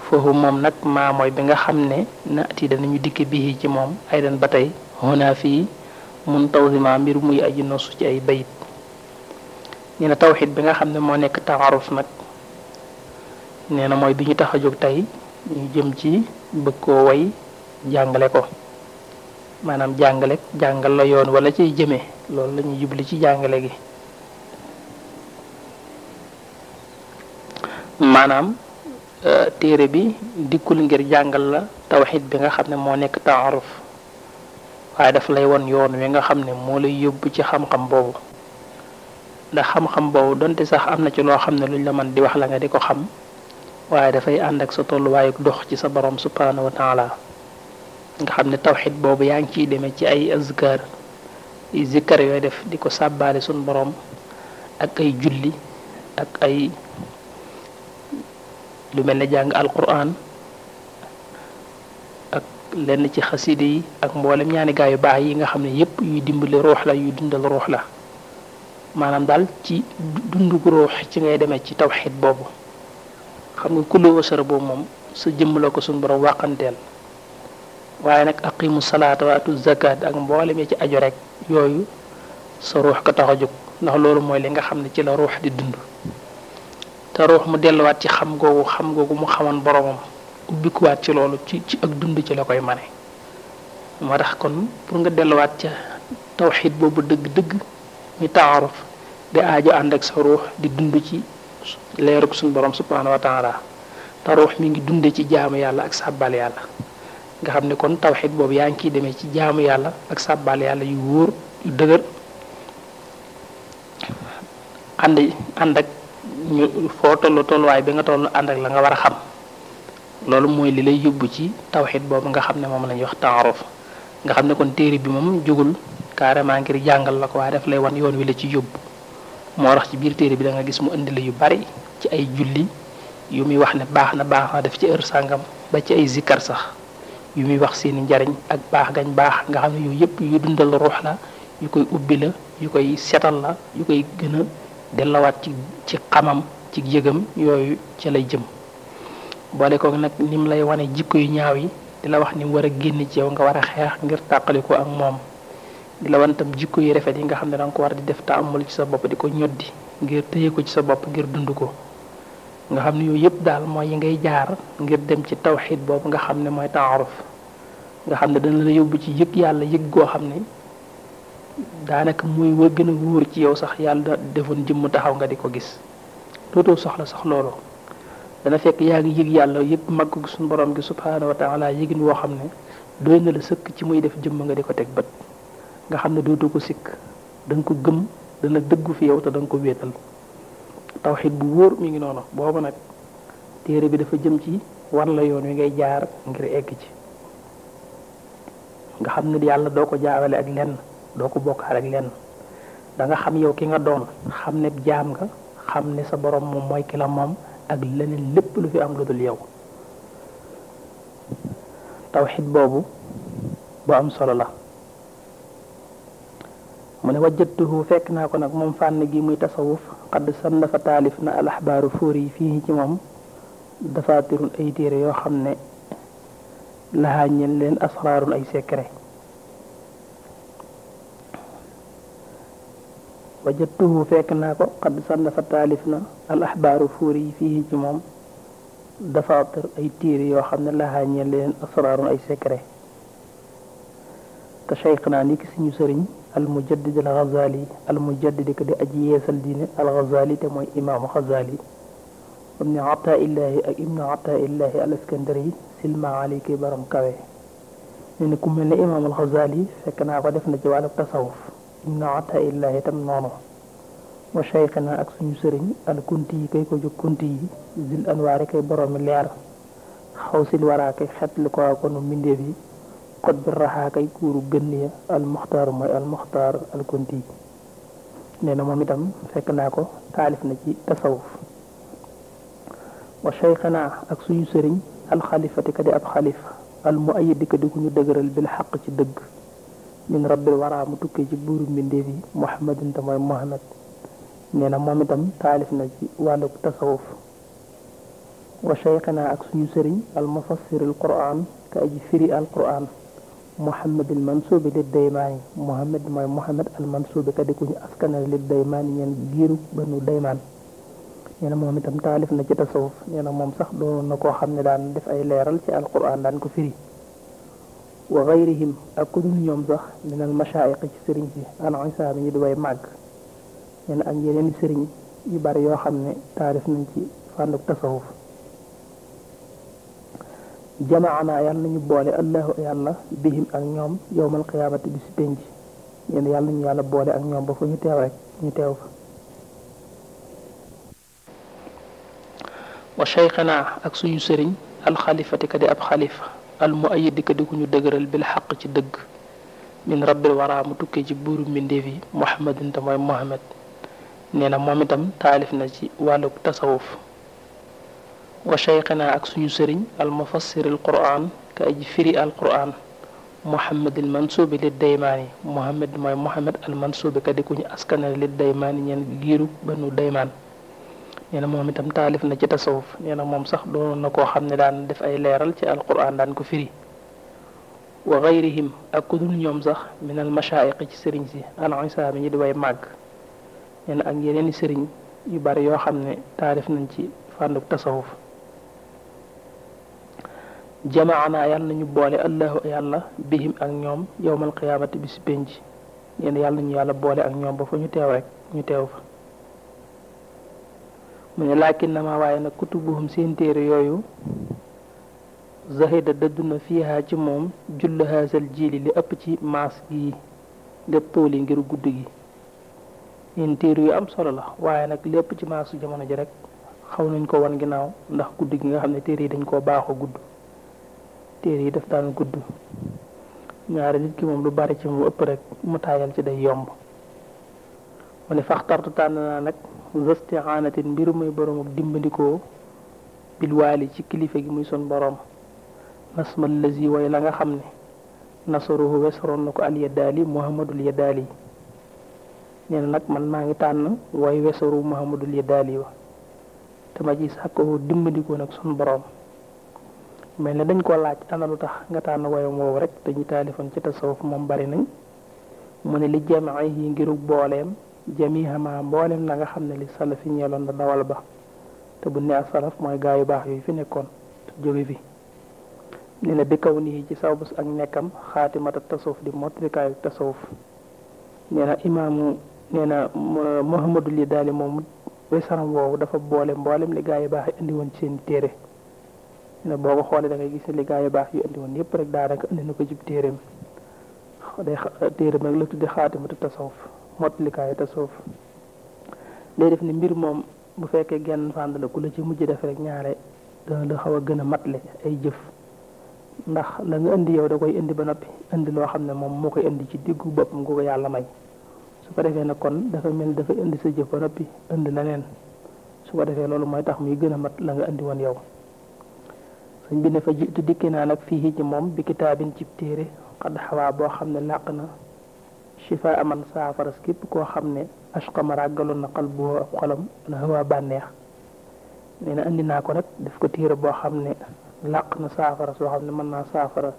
foofu moom nag maa mooy bi nga xam ne naati danañu dikk bii ci moom ay dan ba tey xunaa fii mun tawsima mbir muy aji nosu ci ay bayit nee na tawxid bi nga xam ne moo nekk taaruf nag nee na mooy bi ñu tax a jóg tey ñu jëm ci bëgg koo way jàngale ko maanaam jàngal la yoon wala ciy jëmee loolu la ñuy jubli ci jàngale gi maanaam téere bi dikkul ngir jàngal la tawxid bi nga xam ne moo nekk taaruf waaye daf lay won yoon wi nga xam ne moo lay yóbbu ci xam-xam boobu ndax xam-xam boobu donte sax am na ci loo xam ne luñ la mën di wax la nga di ko xam waaye dafay ànd ak sa tolluwaayu dox ci sa borom subhanahu wa taala nga xam ne tawxid boobu yaa ngi ciy demee ci ay azkar ay zikkar yooy def di ko sàbbaale suñ borom ak ay julli ak ay lu mel ne jàng alquran ak lenn ci xaside yi ak mboolem ñaani gaa yu baax yi nga xam ne yépp yuy dimbali ruux la yuy dundal ruux la maanaam daal ci dundug ruux ci ngay demee ci tawxid boobu xam nga kullu wasara boobu moom sa jëmm la ko suñ borom wàqanteel waaye nag aqimu salaata wa atu zakat ak mboolem ci aju rek yooyu sa ruux ko tax a jóg ndax loolu mooy li nga xam ne ci la ruux di dund te ruux mu delluwaat ci xam googu mu xamoon boromam ubbikuwaat ci loolu ci ak dund ci la koy mane moo tax kon pour nga delluwaat ca tawxid boobu dëgg-dëgg ñu taaruf di aajo ànd ak sa ruux di dund ci leerug suñu borom subhanahu wa taala te ruux mi ngi dunde ci jaamu yàlla ak sàbbal yàlla nga xam ne kon tawxid boobu yaa ngi ciy demee ci jaamu yàlla ak sàbbal yàlla yu wóor yu dëgër ànd ak ñu foo tolluwaay bi nga toll ànd ak la nga war a xam loolu mooy li lay yóbbu ci tawxid boobu nga xam ne moom la ñuy wax taaruf nga xam ne kon téere bi moom jugul carrément ngir jàngal la ko waaye daf lay wan yoon wi la ci yóbbu moo tax ci biir téere bi da nga gis mu indi la yu bari ci ay julli yu muy wax ne baax na def ci heure sàngam ba ci ay zikkar sax yu muy wax seeni njariñ ak baax gañ baax nga xam ne yooyu yëpp yu dundal ruux la yu koy ubbi la yu koy setal la yu koy gën a dellawaat ci xamam ci yëgam yooyu ca lay jëm boole ko nag ni mu lay wane jikko yu ñaaw yi di la wax ni mu war a génn ci yow nga war a xeex ngir tàqaliko ak moom di la wan tam jikko yu rafet yi nga xam ne danga ko war di def taamul ci sa bopp di ko ñoddi ngir téye ko ci sa bopp ngir dund ko nga xam ne yooyu yëpp daal mooy yi ngay jaar ngir dem ci tawxid boobu nga xam ne mooy taaruf nga xam ne dana la yóbbu ci yëg yàlla yëg goo xam ne daanaka muy wa gën a wóor ci yow sax yàlla defoon jëmm taxaw nga di ko gis dootoo soxla sax loolu dana fekk yaa ngi yëg yàlla yëg màgg suñu borom gi subhaanahu wa taala yëgin woo xam ne doy na la sëkk ci muy def jëmm nga di ko teg bët nga xam ne dootu ko sikk da nga ko gëm dana dëggu fi yow te da nga ko wéetal tawxiid bu wóor mi ngi noonu boobu nag téere bi dafa jëm ci wan la yoon wi ngay jaar ngir egg ci nga xam ne yàlla doo ko jaawale ak lenn doo ko bokkaale ak lenn da nga xam yow ki nga doon xam ne jaam nga xam ne sa borom moom mooy ki la moom ak leneen lépp lu fi am lu dul yow tawxiid boobu bu am solo la mu ne wajjatuhu fekk naa ko nag moom fànn gi muy tasawuf xadd sannafa taalif na al axbaaru fóor yi fii ci moom dafaatirun ay téere yoo xam ne laxaa ñeen leen asraarun ay secret wajjatuhu fekk naa ko xadd sannafa taalif na al axbaaru fóor yi fii ci moom dafaatir ay téere yoo xam ne laxaa ñeen leen asraarun ay secret te cheikh naa ni ki suñu sëriñ al mujaddid al ghazali al mujaddid ko di aji yeesal diine al ghazali te mooy imaamu ghazali ibnu ataillahi ak ibnu ataillahi al iskandari silma ali ki borom kawe ne ne ku mel ne imaam al ghazali fekk naa ko def na ci wàllu tasawuf ibnu ataillahi tam noonu wa cheikh naa ak suñu sëriñ al kunti yi kay ko jóg kunti yi zil anwaari kay boroomi leer xaw sil waraa kay xet li ko konu mbindeef yi xot bi raxaa kay kuuru gën ya al muxtaar mooy al muxtaar al kunti nee na moom itam fekk naa ko taalif na ci tasawuf wa cheikhana ak suñu sëriñ al xalifati ka di ab xalifa al mu ayidi ka di ku ñu dëgëral bil xaq ci dëgg min rabbil waraa mu tukkee ci buuru mbindeef yi muhammadin te mooy muhammad nee na moom itam taalif na ci wàllu tasawuf wa cheikhana ak suñu sëriñ al mufassir al quran ka aji firi al quran muhammad al mansuubi lid daymaani muhammad mooy muhammad al mansuubi ka di ku ñu askanal lid daymaani ñeen giiru banu daymaan nee na moom itam taalif na ci tasawuf nee na moom sax doon na koo xam ne daan def ay leeral ci alquran daan ko firi wa gayrihim ak ku dul ñoom sax min al mashaayiq ci sëriñ si al isaami ñu di way màgg nee na ak yeneen sëriñ yu bari yoo xam ne taalif nañ ci fànnuk tasawuf jamaana yàlla nañu boole allahu yàlla bihim ak ñoom yowmal qiyaamati bi si penc ñeen yàlla nañu yàlla boole ak ñoom ba fu ñu teew rek ñu teew fa wa cheikhana ak suñu sëriñ alxalifati ka di ab xalifa al mu ayidi ka di ku ñu dëgëral bil xaq ci dëgg min rabbil waraa mu tukkee ci buuru mbindeef yi muhammadin te mooy muhammad nee na moom itam taalif na ci wàllu tasawuf wa cheikhana ak suñu sëriñ al mufassir al quran ka aji firi al quran muhammad al mansuubi lid daymaani muhammad mooy muhammad al mansuubi ka di ku ñu askanal lid daymaani ñeen giiru banu daymaan nee na moom itam taalif na ci tasawuf nee na moom sax doon na koo xam ne daan def ay leeral ci al quran daan ko firi wa gayrihim ak ku dul ñoom sax min al mashaayiq ci sëriñ si al isaami ñi di way màgg nee na ak yeneeni sëriñ yu bari yoo xam ne taalif nañ ci fànnuk tasawuf jamaana yàlla nañu boole allahu yàlla bihim ak ñoom yowmal qiyaamati bi si penc nee na yàlla nañu yàlla boole ak ñoom ba fa ñu teew rek ñu teew fa mu ne laakin na ma waaye nag kutubuhum seen téere yooyu zahida dëddu na fiiha ci moom jull haasal jiili li ëpp ci maas gi lépp tooli ngir gudd gi yéen téere yu am solo la waaye nag lépp ci maasu jamono ji rek xaw nañ ko wan ginnaaw ndax gudd gi nga xam ne téere yi dañ koo baaxoo gudd téere yi daf daan gudd ñaari nit ki moom lu bari ci mu ëpp rek mu taayal ci day yomb mu ne faxtartu tànn naa nag zastiaanatin mbiru muy borom ak dimbandikoo bilwaali ci kilifa gi muy son borom nasmal lazi way la nga xam ne nasaruhu wesaroon na ko al yadaali muhammadul yadaali nee na nag man maa ngi tànn way wesaru muhammadul yadaali wa te ma ci sàkkoo dimbandikoo nag son borom mel ne dañ ko laaj ana lu tax nga tànn wayam woowu rek dañu taalifoon ci tasawuf moom bari nañ mu ne li jamaa yi ngirug booleem jamihama mboolem la nga xam ne li salafi ñeeloon na dawal ba te bu ne ak salaf mooy gaa yu baax yooyu fi nekkoon te jóge fi nee na bikaw nii ci sawbus ak nekkam xaatimata tasawuf di motlikaayu tasawuf nee na imaamu nee na muhammadul yadaali moom wesaram woowu dafa boole mboolem li gaa yu baax yi indi woon ci seen téere ne boo ko xoolee da ngay gis ne li gaa yu baax yu indi woon yépp rek daanaka indi na ko ci téereem téereem nag la tudde xaatimatu tasawuf motlikaayu tasawuf day def ni mbir moom bu fekkee genn fànn la ku la ci mujj def rek ñaare dana la xaw a gën a matle ay jëf ndax la nga indi yow da koy indi ba noppi indi loo xam ne moom moo koy indi ci diggu boppam gu ko yàlla may su ko defee nag kon dafa mel dafa indi sa jëf ba noppi indi leneen su ko defee loolu mooy tax muy gën a mat la nga indi woon yow sëñ bi ne fa jiitu dikki naa nag fii ci moom bi kitaabin cib téere xad xawaa boo xam ne làq na shifa aman saafaras képp koo xam ne ashqama ràggaloon na xal boo ab xolam na xawaa bànneex nee na indi naa ko nag def ko téere boo xam ne làq na saafara soo xam ne mën naa saafara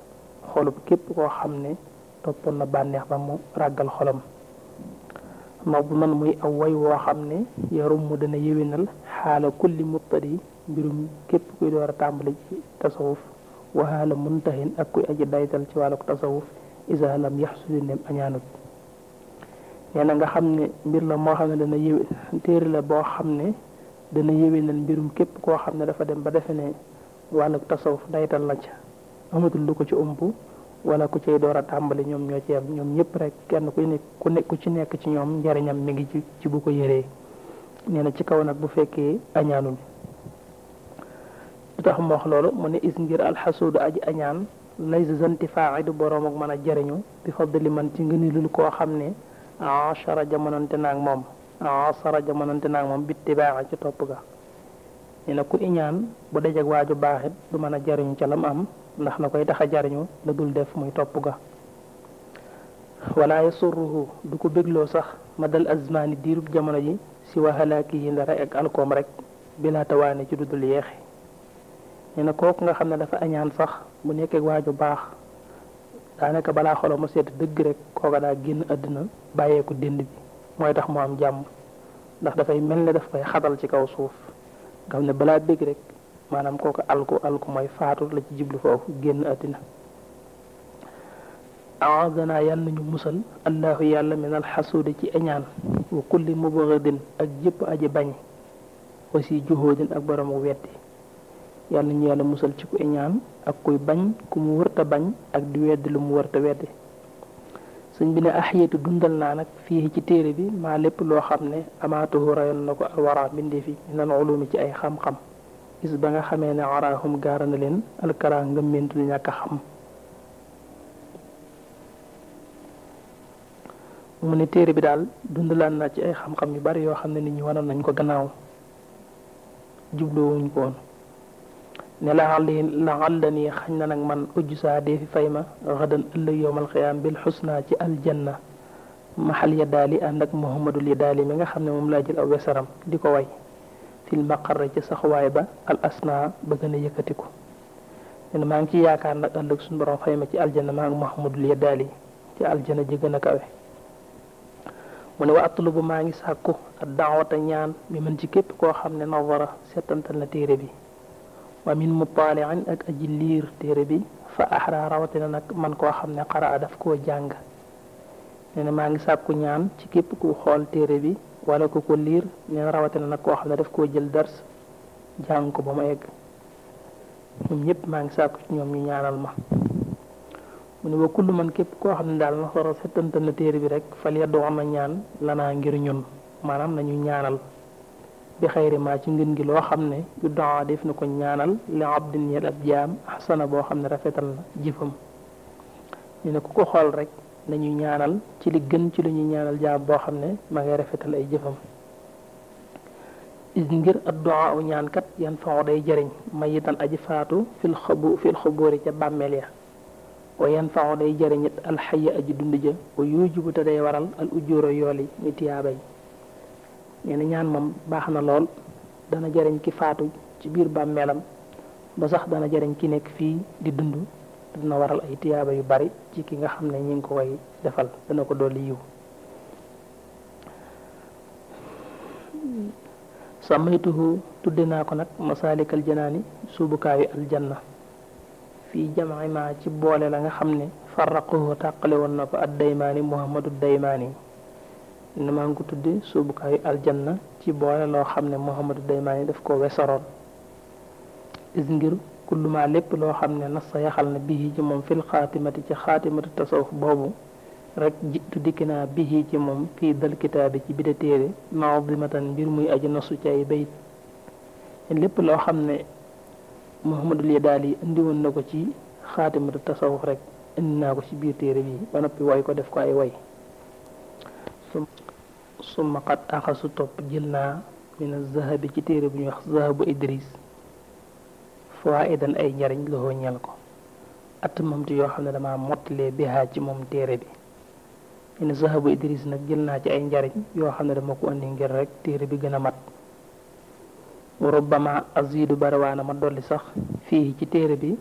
xolub képp koo xam ne toppoon na bànneex ba mu ràggal xolam ndax bu man muy aw way woo xam ne yarum mu dana yéwénal xaala kulli mubtadi mbirum képp kuy door a tàmbali ci tasawuf wa xaala muntahin ak kuy aji daytal ci wàlluk tasawuf isa lam yaxsudi ndem añaanut nee na nga xam ne mbir la moo xam ne dana yéwé téere la boo xam ne dana yéwénal mbirum képp koo xam ne dafa dem ba defe ne wàlluk tasawuf daytal la ca amatul lu ko ci ëmb wala ku cay door a tàmbali ñoom ñoo ci am ñoom ñëpp rek kenn ku ci nekk ci ñoom njariñam mi ngi ci bu ko yëree nee na ci kaw nag bu fekkee añaanul lu tax mu wax loolu mu ne is ngir alxasuudu aji añaan lay zanti faaxidu boroom ak mën a jariñu bi fadli man ci ngënilul koo xam ne ashara jamonante naag moom bittibaaxa ci topp ga nee na ku iñaan bu dajeg waaju baaxit du mën a jariñu ca lam am ndax la koy tax a jariñu la dul def muy topp ga wala yasurruhu du ko bégloo sax ma dal azmaani diirub jamono ji si wa halaaki yi ndara ak alkoom rek bila tawaane ci dudul yeexi nee na kooku nga xam ne dafa añaan sax bu nekkee waaju baax daanaka balaa xolo mu seet dëgg rek kooka daa génn àddina bàyyeeku dënd bi mooy tax mu am jàmm ndax dafay mel ne daf koy xatal ci kaw suuf nga xam ne balaa dëgg rek maanaam kooku alku mooy faatu la ci jiblu foofu génn àddina aadana yàlla nañu musal allahu yàlla min alxasuudi ci añaan wa kulli mubghidin ak jëpp aji bañ aussi juhóodin ak boroomu weddi yàlla nañu yàlla musal ci ku añaan ak kuy bañ ku mu wërta bañ ak di weddi lu mu wërta weddi sëñ bi ne axyeetu dundal naa nag fii ci téere bi maa lépp loo xam ne amaatuhu rayoon na ko alwara bindee fi minal ulumi ci ay xam-xam gis ba nga xamee ne araahum gaara na leen alkara ngëmmentu li ñàkk a xam mu ne téere bi daal dundalaan naa ci ay xam-xam yu bari yoo xam ne nit ñi wanoon nañ ko gannaaw jubloowuñ ko woon ne la nii xañ na nag man ujj saa dee fi fay ma xadan ëllëg yowmal xiyaam bil xusna ci aljanna maxal ya daali ànd ak muhammadul ya daali mi nga xam ne moom laa jël aw wesaram di ko way fil maqarra ci saxuwaay ba al asna ba gën a yëkkatiku nen maa ngi ci yaakaar nag ëllëg suñu borom fay ma ci aljanna maa ngi muhammadul ya daali ci aljanna ji gën a kawe mu ne wa atlubu maa ngi sàkku ak daawata ñaan bi mën ci képp koo xam ne nazara settantal na téere bi wa min mutaali'in ak aji liir téere bi fa axra rawatina nag man koo xam ne xaraa daf koo jàng nee na maa ngi sàkku ñaan ci képp ku xool téere bi wala ku ko liir nee na rawatina nag koo xam ne daf koo jël dars jàng ko ba mu egg ñoom ñëpp maa ngi sàkku ci ñoom ñu ñaanal ma mu ne wa kullu man képp koo xam ne daal na soro settantal na téere bi rek fal yaddu am na ñaan lanaa ngir ñun maanaam nañu ñaanal bi xayri ma ci ngën gi loo xam ne yu daa def na ko ñaanal li abdin yel ab jaam ahsana boo xam ne rafetal na jëfam ñu ne ku ko xool rek nañu ñaanal ci li gën ci lu ñuy ñaanal jaam boo xam ne ma ngay rafetal ay jëfam is ngir addu'a u ñaan kat yan faxu day jëriñ mayitan aji faatu fil xubóori ca bàmmeel ya wa yan faxu day jëriñ it alxaya aji dund ja wa yujubu te day waral al ujjóoro yool yi ni tiyaabay nee na ñaan moom baax na lool dana jariñ ki faatu ci biir bàmmeelam ba sax dana jariñ ki nekk fii di dund dana waral ay tiyaaba yu bari ci ki nga xam ne ñi ngi ko koy defal dana ko dolli yiw samaytuhu tudde naa ko nag masaalikal janaani suubukaayu aljanna fii jam'i ma ci boole la nga xam ne farraquhu tàqale woon na ko ad daymaani muhammadu daymaani ne maa ngi ko tudde suubukaayu aljanna ci boole loo xam ne Muhammadu Daymaani daf ko wesaroon is ngir kulluma lépp loo xam ne nas sa yaxal na bihi ci moom fil xaatimati ci xaatimati tasawuf boobu rek jiitu dikki naa bihi ci moom fii dal kitaabi ci bida téere naadimatan mbir muy aji nosu ci ay bayit lépp loo xam ne Muhammadul Yadaali indi woon na ko ci xaatimatu tasawuf rek indi naa ko ci biir téere bi ba noppi way ko def ko ay way summa qad axasu topp jël naa min az-zahabi ci téere bu ñuy wax zahabu Idris fawaidan ay njariñ loxoo ñel ko atmamtu yoo xam ne dama mottalee bihaa ci moom téere bi min zahabu Idris nag jël naa ci ay njariñ yoo xam ne dama ko andi ngir rek téere bi gën a mat rubbama azidu barawaana ma dolli sax fii ci téere bi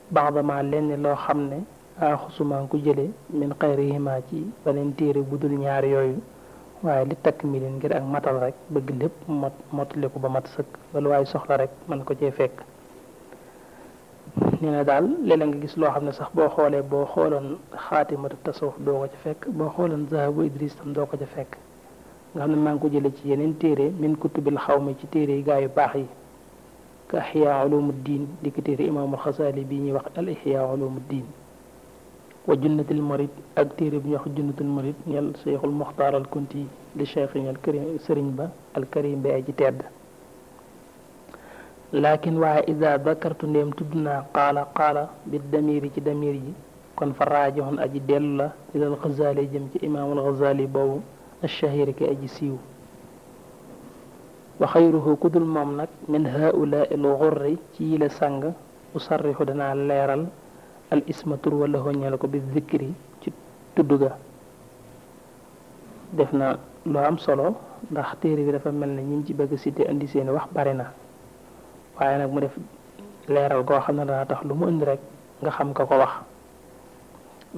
baxdama lenn loo xam ne axusumaan ko jële min xayrihima ci beneen téere bu dul ñaar yooyu waaye li takk mi leen ngir ak matal rek bëgg lépp mottali ko ba mat sëkk ba lu waaye soxla rek man ko cee fekk nee na daal léeg-léeg nga gis loo xam ne sax boo xooloon xaatimatu tasawuf doo ko ca fekk boo xooloon zahabu Idris tam doo ko ca fekk nga xam ne maa ngi ko jële ci yeneen téere min kutubil xawmi ci téere yi gaa yu baax yi ka Ihya Ulumuddin di ko téere imaamul Xasaali bii ñuy wax al Ihya Ulumuddin wa junnatul murid ak téere bi ñuy wax junnatul murid ñel Cheikhul Muxtaar al Kunti li cheikh ñel kërim sëriñ ba al karim bi ay ci tedd lakin waaye ida dakartu ndéem tudd naa qaala bi damiri ci damir yi kon fa raajixun aji dellu la ilal Xasaali jëm ci imaamul Xasaali boobu ashahiri ki aji siiw wa xayruhu kudul moom nag min haula il xurri ci yile sang usarrixu danaa leeral al isma tur wala xoññal ko bi zikri ci tudd ga def na lu am solo ndax téere bi dafa mel ne ñi ci bëgg cité indi seeni wax bari na waaye nag mu def leeral goo xam ne dana tax lu mu indi rek nga xam ka ko wax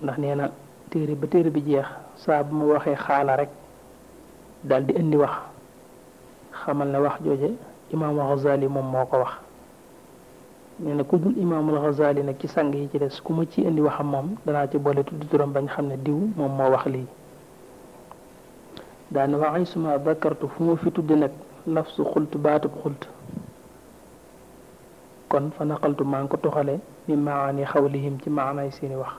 ndax nee na téere ba téere bi jeex saa bu ma waxee xaala rek daal di indi wax xamal ne wax jooje imaamul Xasaali moom moo ko wax nee na ku dul imaamul Xasaali nag ci sang yi ci des ku ma ci indi waxam moom danaa ci boole tudd turam bañ xam ne diw moom moo wax lii daane waxay suma bakartu fu ma fi tudd nag lafsu xult baatub xult kon fa naqaltu maa ngi ko toxale mi maani xawlihim ci maanaay seeni wax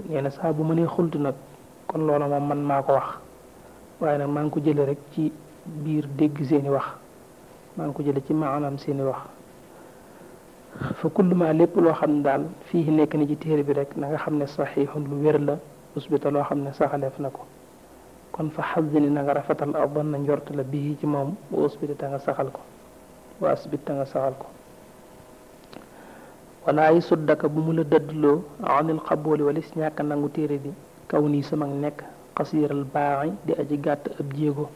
nee na saa bu ma nee xult nag kon loola moom man maa ko wax waaye nag maa ngi ko jële rek ci biir dégg seeni wax maa ngi ko jële ci maanaam seeni wax fa kulluma lépp loo xam ne daal fii nekk ni ci téere bi rek na nga xam ne saxiixun lu wér la usbita loo xam ne saxaleef na ko kon fa xasini na nga rafetal adan na njort la bii ci moom wa usbita ta nga saxal ko wa asbit ta nga saxal ko wala yi suddaka bu mu la dëddloo anil xabooli walis ñàkk nangu téere bi kaw nii sama nekk xasiiral baaxi di aji gàtt ab jéego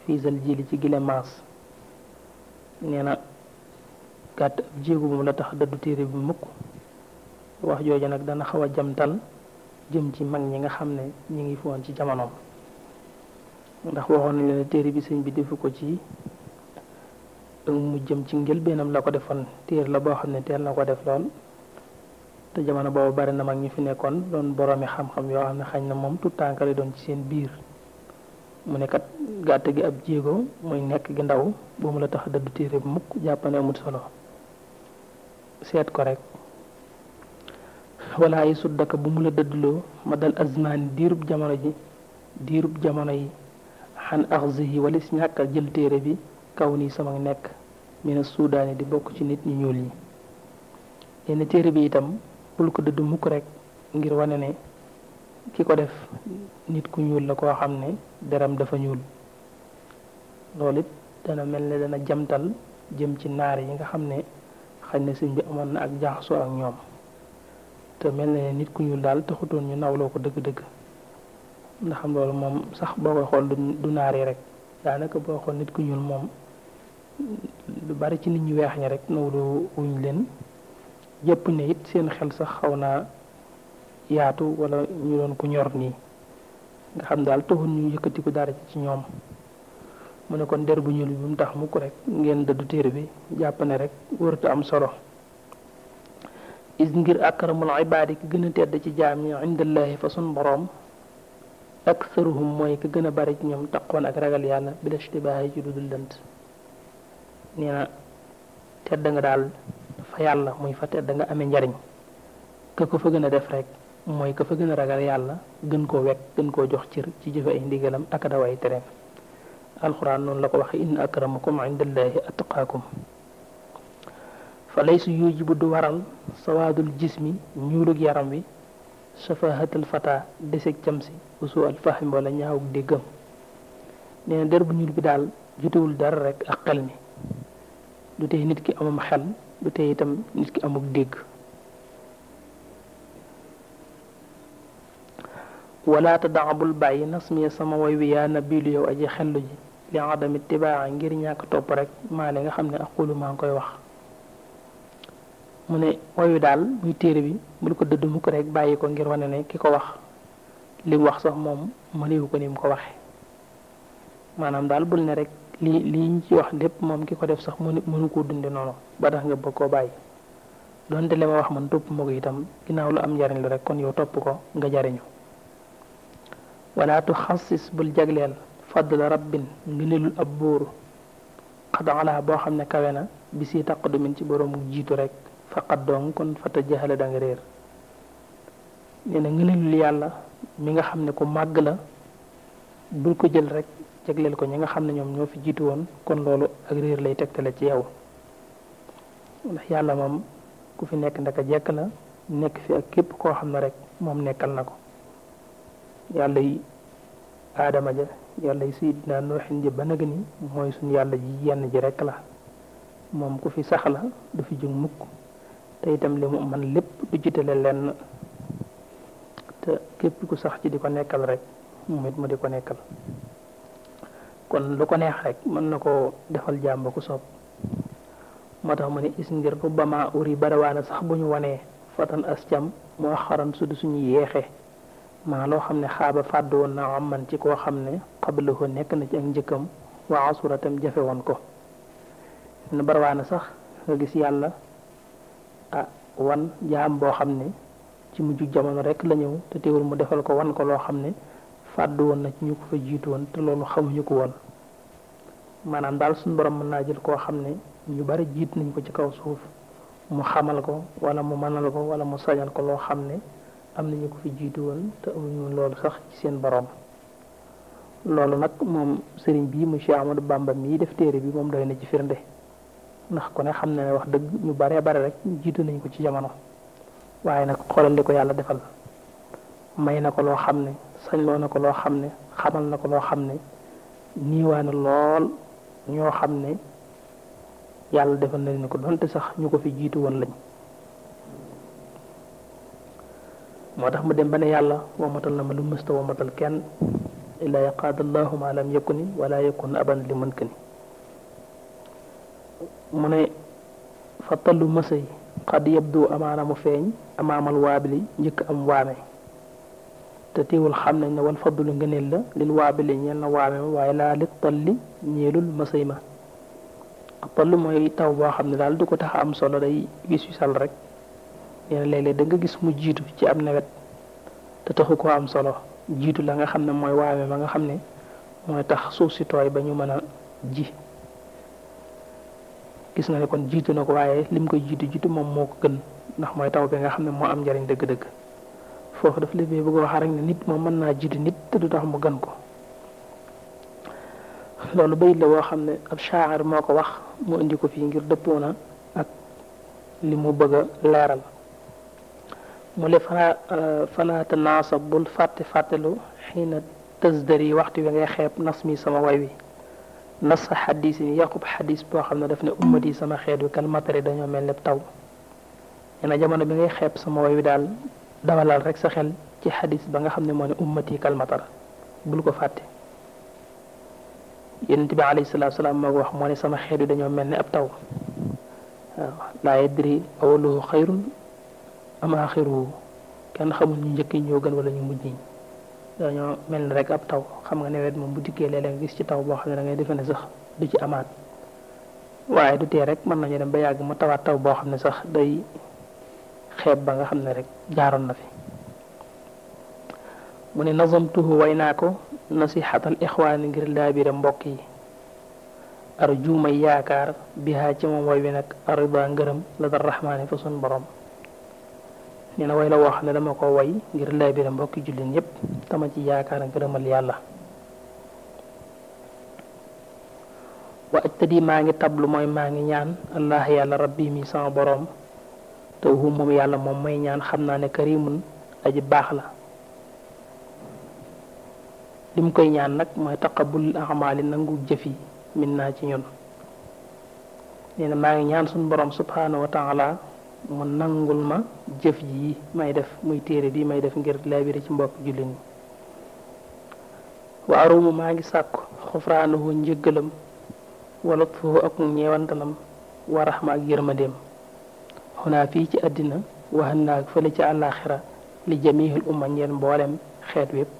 fiisal jili ci gile maas nee na gàtt ab jéego bu mu la tax dëddu téere bi mukk wax jooju nag dana xaw a jamtal jëm ci mag ñi nga xam ne ñi ngi foon ci jamonoom ndax waxoon nañ leen téere bi sëñ bi defu ko ci mu jëm ci njëlbeenam la ko defoon téere la boo xam ne teel na ko def lool te jamono boobu bari na mag ñu fi nekkoon doon boroomi xam-xam yoo xam ne xañ na moom tout tànkale doon ci seen biir mu ne kat gàtt gi ab jéego muy nekk gi ndaw bu mu la tax dëddu téere bi mukk jàppane amut solo seet ko rek wala yi suddaka bu mu la dëddloo ma dal azmaani diirub jamono yi xan axzihi walis ñàkkal jël téere bi kaw nii sama nekk mina suudaani di bokk ci nit ñu ñuul ñi yenn téere bi itam bul ko dëdd mukk rek ngir wane ne ki ko def nit ku ñuul la koo xam ne deram dafa ñuul loolu it dana mel ne dana jamtal jëm ci naar yi nga xam ne xañ na sëñ bi amoon na ak jaxasoo ak ñoom te mel na ne nit ku ñuul daal taxutoon ñu nawloo ko dëgg-dëgg ndax xam loolu moom sax boo koy xool du naar yi rek daanaka boo xool nit ku ñuul moom lu bari ci nit ñu weex ñi rek nawloo wuñ leen jëpp ne it seen xel sax xaw naa yaatu wala ñu doon ko ñor nii nga xam daal taxul ñu yëkkatiku dara ci ñoom mu ne kon der bu ñuul bi bu mu tax mukk rek ngeen dëddu téere bi jàpp ne rek wërta am solo is ngir akramul ibaadi ki gën a tedd ci jaam yi indallahi fa sun boroom aksaruhum mooy ka gën a bari ci ñoom taqoon ak ragal yàlla bila ishtibaahi ci dudul lënt nee na tedd nga daal fa yàlla muy fa tedd nga amee njariñ ka ko fa gën a def rek mooy ka fa gën a ragal yàlla gën koo wekk gën koo jox cër ci jëfe ay ndigalam ak daw ay tereem alxuraan noonu la ko waxe inna akramakum indallahi atqaakum fa laysu yujibu du waral sawaadul jismi ñuulug yaram wi safahatul fata deseg cam si usu al fahim wala ñaawug déggam nee na der bu ñuul bi daal jotewul dara rek ak xel mi du tey nit ki amum xel du tey itam nit ki amuk dégg wala tadaabul bàyyi nasmiya sama way wi yaa nabilu yow aji xellu ji li adami tibaa ngir ñàkk topp rek maa li nga xam ne aqulu maa ngi koy wax mu ne wayu daal muy téere bi bul ko dëdd mukk rek bàyyi ko ngir wane ne ki ko wax li mu wax sax moom mënewu ko ni mu ko waxe maanaam daal bul ne rek lii ñu ci wax lépp moom ki ko def sax mënu koo dunde noonu ba tax nga bëgg koo bàyyi donte li ma wax man topp ma ko itam ginnaaw lu am njariñ la rek kon yow topp ko nga jariñu wala tu xassis bul jagleel fadla rabbin ngëneelul ab buur xadala boo xam ne kawe na bi si taqadumin ci boroomu jiitu rek faqat doon kon fata jaxale da nga réer nee na ngëneelul yàlla mi nga xam ne ku màgg la bul ko jël rek jagleel ko ñi nga xam ne ñoom ñoo fi jiitu woon kon loolu ak réer lay tegtale ci yow ndax yàlla moom ku fi nekk ndaka jekk la nekk fi ak képp koo xam ne rek moom nekkal na ko yàlla yi aadama ja yàlla yi sayidina nooxin ji ba naga ni mooy suñu yàlla ji yenn ji rek la moom ku fi sax la du fi jóg mukk te itam li mu man lépp du jitale lenn te képp ku sax ci di ko nekkal rek moom it mu di ko nekkal kon lu ko neex rek mën na koo defal jàmba ku soob moo tax mu ne is ngir rubbama uri barawaana sax bu ñu wanee fatan as cam moo xaran su du suñu yeexee maa loo xam ne xaaba fàddu woon na am man ci koo xam ne xabalahu nekk na ci ak njëkkam waa asuratam jafe woon ko ne barawaana sax nga gis yàlla wan jaam boo xam ne ci mujj jamono rek la ñëw te teewul mu defal ko wan ko loo xam ne fàddu woon na ci ñu ko fa jiitu woon te loolu xamuñu ko woon maanaam daal suñu borom mën naa jël koo xam ne ñu bari jiit nañ ko ci kaw suuf mu xamal ko wala mu mënal ko wala mu sañal ko loo xam ne am na ñu ko fi jiitu woon te amuñu loolu sax ci seen borom loolu nag moom sëriñ bii mu Cheikh Ahmadou Bamba mii def téere bi moom doy na ci firnde ndax ku ne xam na ne wax dëgg ñu baree bare rek jiitu nañ ko ci jamono waaye nag xoolal li ko yàlla defal may na ko loo xam ne sañloo na ko loo xam ne xamal na ko loo xam ne niiwaana lool ñoo xam ne yàlla defal na leen ko donte sax ñu ko fi jiitu woon lañ moo tax mu dem ba ne yàlla womatal na ma lu mësta womatal kenn illaa yaqaadallahu ma lam yakuni wala yakun aban li mënk ni mu ne fa tallu mësay xad yabdu amaana mu feeñ amaamal waabili njëkk am waame te teewul xam nañ ne wal fadlu ngëneel la lil waabili ñeel na waame ma waaye laa li talli ñeelul mësay ma toll mooy taw boo xam ne daal du ko tax am solo day wis wisal rek nee na léeg-léeg da nga gis mu jiitu ci am nawet te taxu ko am solo jiitu la nga xam ne mooy waame ma nga xam ne mooy tax suuf si tooy ba ñu mën a ji gis nga ne kon jiitu na ko waaye lim koy jiitu moom moo ko gën ndax mooy taw bi nga xam ne moo am njariñ dëgg-dëgg foofu daf la bëgg wax rek ne nit moom mën naa jiitu nit te du tax mu gën ko loolu bayit la boo xam ne ab shaa'ir moo ko wax mu indi ko fii ngir dëppoo na ak li mu bëgg a leeral mu le fala tanaasab bul fàttelu xiina tasdari waxtu wi ngay xeeb nas mi sama way wi nas sa xadis yi yaqub xadis boo xam ne daf ne ummat yi sama xeet wi kal matari dañoo mel ne taw nee na jamono bi ngay xeeb sama way wi daal dawalal rek sa xel ci xadis ba nga xam ne moo ne ummat yi kal matar bul ko fàtte yonent bi alayhi salaatu salaam moo ko wax moo ne sama xeet wi dañoo mel ne ab taw waaw laa yadri awaluhu xayrun am axiruhu kenn xamul ñu njëkk ñoo gën wala ñu mujj ñi dañoo mel ni rek ab taw xam nga nawet moom bu dikkee léeg-léeg gis ci taw boo xam ne da ngay defe ne sax du ci amaat waaye du tee rek mën nañu dem ba yàgg mu tawaat taw boo xam ne sax day xeeb ba nga xam ne rek jaaroon na fi mu ne nazamtuhu way naa ko nasihatal ixwaani ngir laabire mbokk yi arju may yaakaar bihaa ci moom way wi nag arida ngërëm la dar rahmaani fa sun borom nee na way la woo xam ne dama ko way ngir laabire mbokki jullit yépp tama ci yaakaar ngërëmal yàlla wa ajtadi maa ngi tablu mooy maa ngi ñaan allah yàlla rabbi mi sama borom te hu moom yàlla moom may ñaan xam naa ne karimun aji baax la lim koy ñaan nag mooy taqabul amali nangu jëf yi min naa ci ñun nee na maa ngi ñaan suñu borom subhanahu wa taala mu nangul ma jëf ji may def muy téere bi may def ngir laabire ci mbokk jullit ñi wa arumu maa ngi sàkku xufraanahu njëggalam wala foofu ak ñeewantalam wa raxma ak yërmandeem xunaa fii ci àddina waxan naa ak fële ci àllaaxira li jamihil umma ñeel mboolem xeet wépp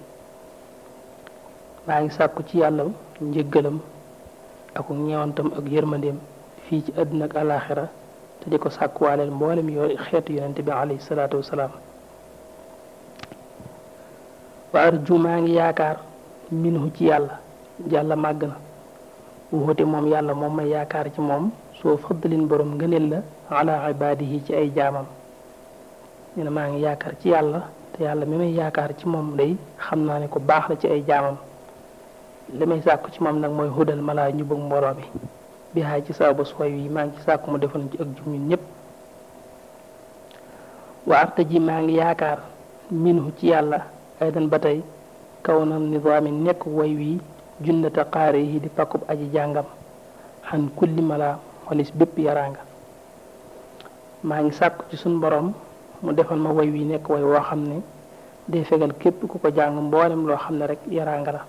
maa ngi sàkku ci yàlla njëggalam ak ñeewantam ak yërmandeem fii ci àddina ak àllaaxira te di ko sàkkuwaaleel mboolem xeetu yonente bi alayhi salaatu wasalaam wa arju maa ngi yaakaar minhu ci yàlla màgg na wuute moom yàlla moom may yaakaar ci moom soo faddalin borom ngëneel la ala ibaadihi ci ay jaamam nee na maa ngi yaakaar ci yàlla te yàlla mi may yaakaar ci moom day xam naa ne ko baax la ci ay jaamam li may sàkku ci moom nag mooy hudal malaa ñu bëgg mbooloo mi bi xaay ci saa bos way yi maa ngi ci sàkku mu defal ci ak jum ñun ñëpp wa artaji maa ngi yaakaar minhu ci yàlla aydan ba tey kaw na nidaami nekk way wi junnata xaare yi di pakkub aji jàngam xan kulli mala walis bépp yaraanga maa ngi sàkku ci suñ borom mu defal ma way wi nekk way woo xam ne day fegal képp ku ko jàng mboolem loo xam ne rek yaraanga la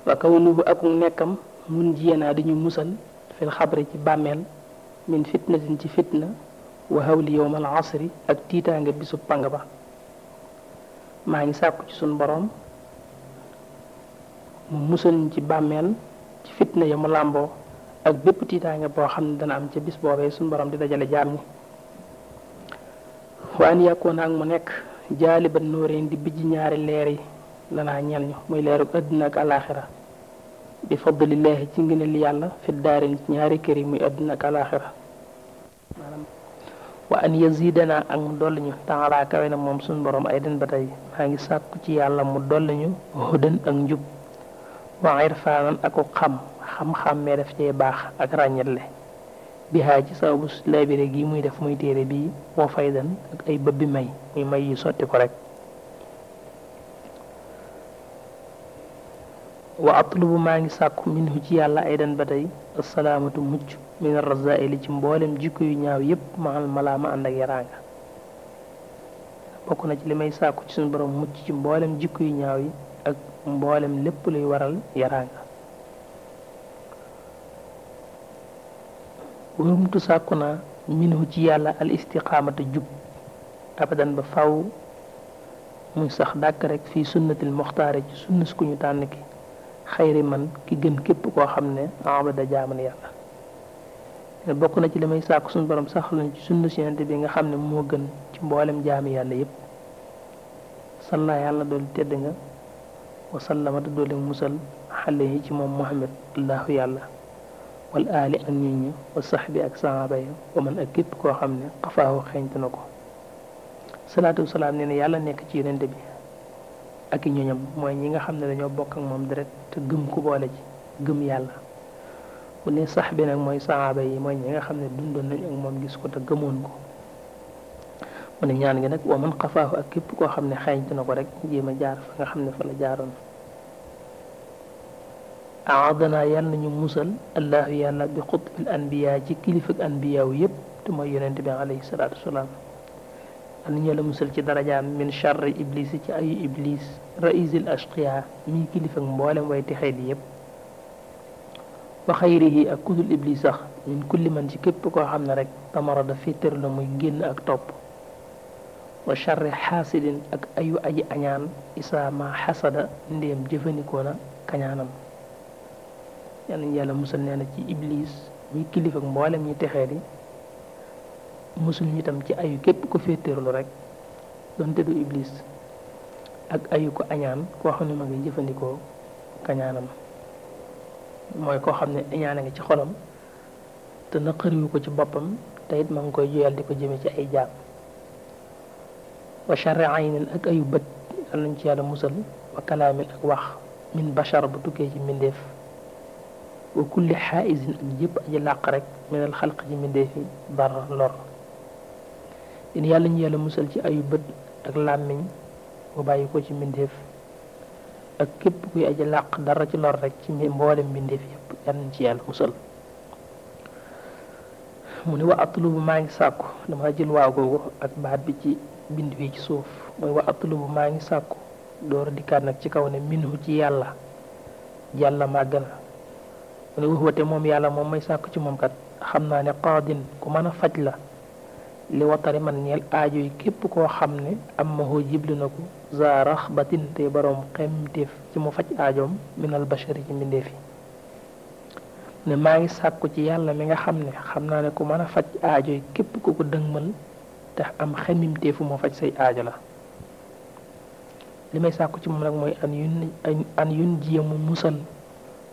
wa kaw nubu ak nekkam mun jiyanaa di ñu musal fil xabri ci bàmmeel min fitnatin ci fitna wa hawli yowmal asri ak tiitaanga bisu pang ba maa ngi sàkku ci suñ borom mu musal ñu ci bàmmeel ci fitna ya mu làmboo ak bépp tiitaange boo xam ne dana am ca bis boobee suñu borom di dajale jaam ñi waan yàkkoon ak mu nekk jaaliban nóoreen di bijji ñaari leer yi lanaa ñel ñu muy leeru àdduna ak alaxira bi fadlillahi ci ngëneel yàlla fi daarin ci ñaari kër yi muy àdduna ak alaxira maanaam wa an yazidana ak mu dolli ñu taala kawe na moom suñu borom ay den ba tey maa ngi sàkku ci yàlla mu dolli ñu hudan ak njub wa irfaanan ak xam-xam mee def cee baax ak ràññetle bi xaay ci sababu laabire gi muy def muy téere bii woo faydan ak ay bëbbi may muy may yu sotti ko rek wa atlubu maa ngi sàkku minhu ci yàlla ay den ba tey assalaamatu mucc min arrazaili ci mboolem jikko yu ñaaw yépp maal malaama ànd ak yaraanga bokk na ci li may sàkku ci suñu borom mucc ci mboolem jikko yu ñaaw yi ak mboolem lépp luy waral yaraanga warumtu sàkku naa minhu ci yàlla al istiqaamata jub abadan ba faw muy sax dàkk rek fii sunnatil muxtaare ci sunna su ku ñu tànn ki xayri man ki gën képp koo xam ne abada jaaman yàlla bokk na ci li may sàkku suñu borom sax lañ ci sunna si yonent bi nga xam ne moo gën ci mboolem jaami yàlla yépp salla yàlla doolu tedd nga wa sallamata doole musal xale yi ci moom muhammad allahu yàlla wal aali ak nit ñi wa saxbi ak sahaaba yi wa man ak képp koo xam ne xafaahu xeeñtu na ko salaatu wasalaam nee na yàlla nekk ci yonent bi ak i ñoñam mooy ñi nga xam ne dañoo bokk ak moom deret te gëm ku boole ci gëm yàlla bu ne sax bi nag mooy sahaaba yi mooy ñi nga xam ne dundoon nañ ak moom gis ko te gëmoon ko mu ne ñaan gi nag wa man xafaahu ak képp koo xam ne xeeñtu na ko rek jéem a jaar fa nga xam ne fa la jaaroon aadana yàlla nañu musal allahu yàlla bi xutbil anbiya ci kilifak anbiyaaw yépp te mooy yonent bi alayhi salaatu wasalaam an ñu la musal ci darajaam min charri iblis ci ayu iblis raisil ashqiya mi kilifak mboolem way texee di yépp wa xayrihi ak kudul iblis sax min kulli man ci képp koo xam ne rek tamara da féetér la muy génn ak topp wa charri xaasidin ak ayu aji añaan isaa ma xasada ndéem jëfandikoo na kañaanam yàlla ñu yàlla musal nee na ci iblis mi kilifa ak mboolem ñi texee di musul ñu tam ci ayu képp ko féetéerlu rek donte du iblis ak ayu ko añaan koo xam ne ma ngi jëfandikoo kañaanam mooy koo xam ne añaane nga ci xolam te naqariwu ko ci boppam te it ma ngi koy joyal di ko jëme ci ay jaam wa sharri aynin ak ayu bët yàlla nañ ci yàlla musal wa kalaamin ak wax min bashar bu tukkee ci mbindeef wa kulli xaaisin ak yëpp aji làq rek minal xalq ci mbindeef yi dara lor din yàlla ñu yàlla musal ci ayu bët ak làmmiñ bu bàyyi ko ci mbindeef ak képp kuy aji làq dara ci lor rek ci mboolem mbindeef yëpp yàlla nañ ci yàlla musal mu ne wa atlubu maa ngi sàkku dama jël waaw googu ak baat bi ci bind bi ci suuf mooy wa atlubu maa ngi sàkku door a dikkaat nag ci kaw ne minhu ci yàlla yàlla màgg na mu ne waxwate moom yàlla moom may sàkku ci moom kat xam naa ne qaadin ku mën a faj la li watari man ñeel aajo yi képp koo xam ne am ma hoo jibli na ko za raxbatin te boroom xemteef ci mu faj aajoom minal bashari ci mbindeef yi ne maa ngi sàkku ci yàlla mi nga xam ne xam naa ne ku mën a faj aajo yi képp ku ko dëgmal te am xemimteefu mu faj say aajo la li may sàkku ci moom nag mooy an yun jiya mu musal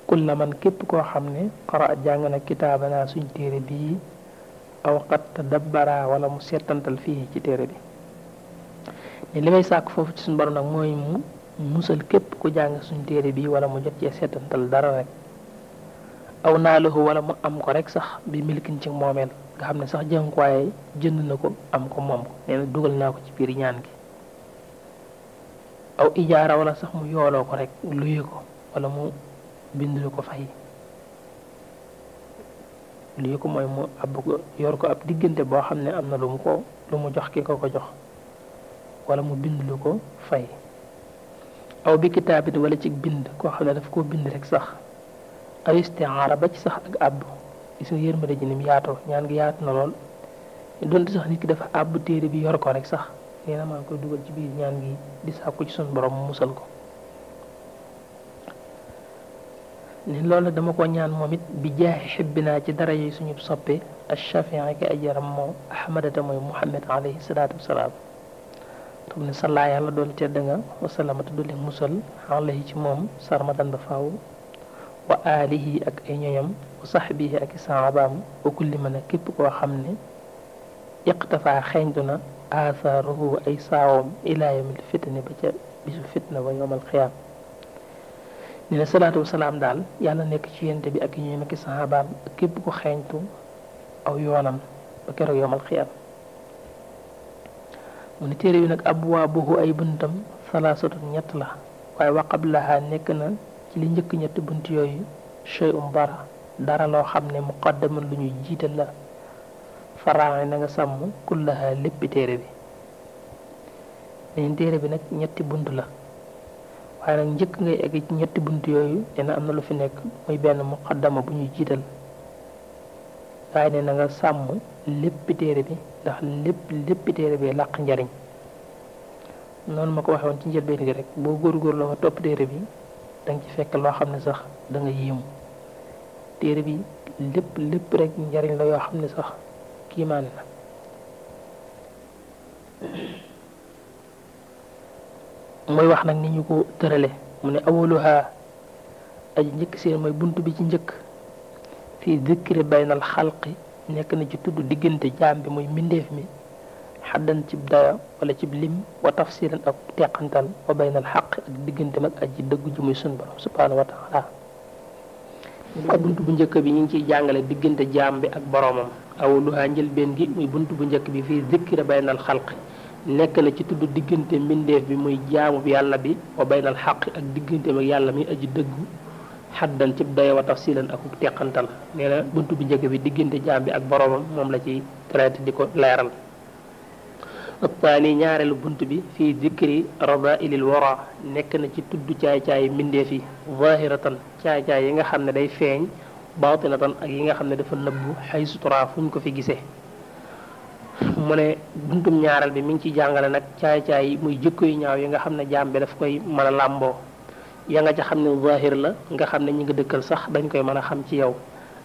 kulla man képp koo xam ne xara jàng na kitaabana suñ téere bii aw qad tadabbara wala mu seetantal fii ci téere bi ne li may sàkku foofu ci suñ borom nag mooy mu musal képp ku jàng suñ téere bii wala mu jot cee seetantal dara rek aw naalahu wala mu am ko rek sax bi milkin ci moomeel nga xam ne sax jàng ko waaye jënd na ko am ko moom ko nee na dugal naa ko ci biir ñaan gi aw ijaara wala sax mu yooloo ko rek luye ko wala mu bind ko fay luye ko mooy mu ab ko yor ko ab diggante boo xam ne am na lu mu jox ki ko jox wala mu bind lu ko fay aw bi kitaabit wala ci bind koo xam ne daf koo bind rek sax aw istiaara ba ci sax ak àbb gis nga yërmande ji ni mu yaatoo ñaan gi yaatu na lool donte sax nit ki dafa àbb téere bi yor ko rek sax nee na maa ngi koy dugal ci biir ñaan gi di sàkku ci suñu borom mu musal ko ne loolu dama ko ñaan moom it bi jaaxi xibbinaa ci dara yi suñu soppe ashafii ki ay yaram moo ahmadata mooy muhammad alayhi salaatu wasalaam xam ne sallaa yàlla doon tedd nga wasalamata dolli musal alayhi ci moom sarmadan ba faaw wa alihi ak ay ñoñam wa sahbihi ak i saabaam wa kulli man a képp koo xam ne iqtafaa xeeñtu na athaaruhu ay saawam ilaa yawmil fitne ba ca bisu fitna ba yawmal xiyaam ne na salaatu wasalaam daal yàlla nekk ci yente bi ak i ñoñam ak i saabaam ak képp ko xeeñtu aw yoonam ba keroog yawmal xiyaam mu ne téere bi nag abwaabuhu ay buntam salaasatun ñett la waaye wa qablaha nekk na ci li njëkk ñetti bunt yooyu shay'un dara loo xam ne muqaddaman lu ñuy jiital la faraaxe na nga sàmm kullaha léppi téere bi neen téere bi nag ñetti bunt la waaye nag njëkk ngay egg ci ñetti bunt yooyu nee na am na lu fi nekk muy benn muqaddama bu ñuy jiital waaye ne na nga sàmm léppi téere bi ndax léppi téere bi làq njariñ noonu ma ko waxee woon ci njëlbeen gi rek boo góorgóorloo nga topp téere bi danga ci fekk loo xam ne sax da nga yéemu téere bi lépp rek njariñ la yoo xam ne sax kiimaan la mooy wax nag ni ñu ko tërale mu ne awaluha aji njëkk seen mooy bunt bi ci njëkk fii dikri baynal xalqi nekk na ci tudd diggante jaam bi muy mbindeef mi xaddan cib daya wala cib lim wa tafsiran ak teqantal wa baynal xaq ak diggante mag aji dëggu ji muy sun borom subhanahu wa taala bunt bu njëkk bi ñu ngi ciy jàngale diggante jaam bi ak boromam awaluha njëlbeen gi muy bunt bu njëkk bi fii dikri baynal xalqi nekk na ci tudd diggante mbindeef bi muy jaamu bi yàlla bi wa baynal xaq ak diggante mag yàlla mi aji dëggu xaddan cib daya wa tafsilan ak teqantal nee na bunt bu njëkk bi diggante jaam bi ak boromam moom la ci traité di ko leeral attaani ñaareelu bunt bi fii dikri radailil wara nekk na ci tudd caay-caay mbindeef yi zahiratan caay-caay yi nga xam ne day feeñ baatinatan ak yi nga xam ne dafa nëbbu xay sutura fu ñu ko fi gisee mu ne buntum ñaareel bi mi ngi ciy jàngale nag caay-caay muy jikko yu ñaaw yi nga xam ne jaam bi daf koy mën a làmboo ya nga ca xam ne zahir la nga xam ne ñi nga dëkkal sax dañ koy mën a xam ci yow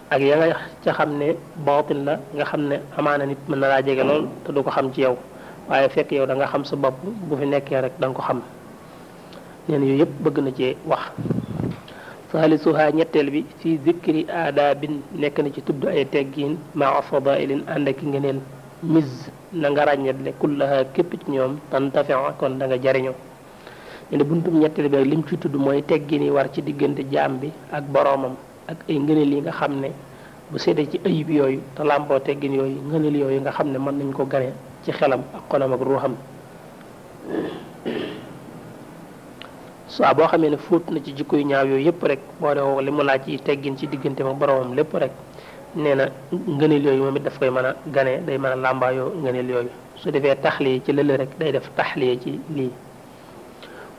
ak ya nga ca xam ne baatin la nga xam ne amaana nit mën na laa jege lool te du ko xam ci yow waaye fekk yow da nga xam sa bopp bu fi nekkee rek da nga ko xam neen yooyu yëpp bëgg na cee wax salisuha ñetteel bi fi zikri aadaabin nekk na ci tudd ay teggiin maa fadailin ànd ak ngeneel mis na nga ràññetle kullaha képp ci ñoom tantafia kon da nga jariñoo ne buntum ñetteel bi rek lim ci tudd mooy teggin yi war ci diggante jaam bi ak boroomam ak ay ngëneel yi nga xam ne bu seetee ci ayib yooyu te làmboo teggin yooyu ngëneel yooyu nga xam ne mën nañ ko gane ci xelam ak xolam ak ruuxam saa boo xamee ne fóot na ci jikko yu ñaaw yooyu yëpp rek boo dee li mu laaj ci teggin ci diggante ak boroomam lépp rek nee na ngëneel yooyu moom it daf koy mën a gane day mën a làmbaayoo ngëneel yooyu su defee taxliye ci lële rek day def taxliye ci lii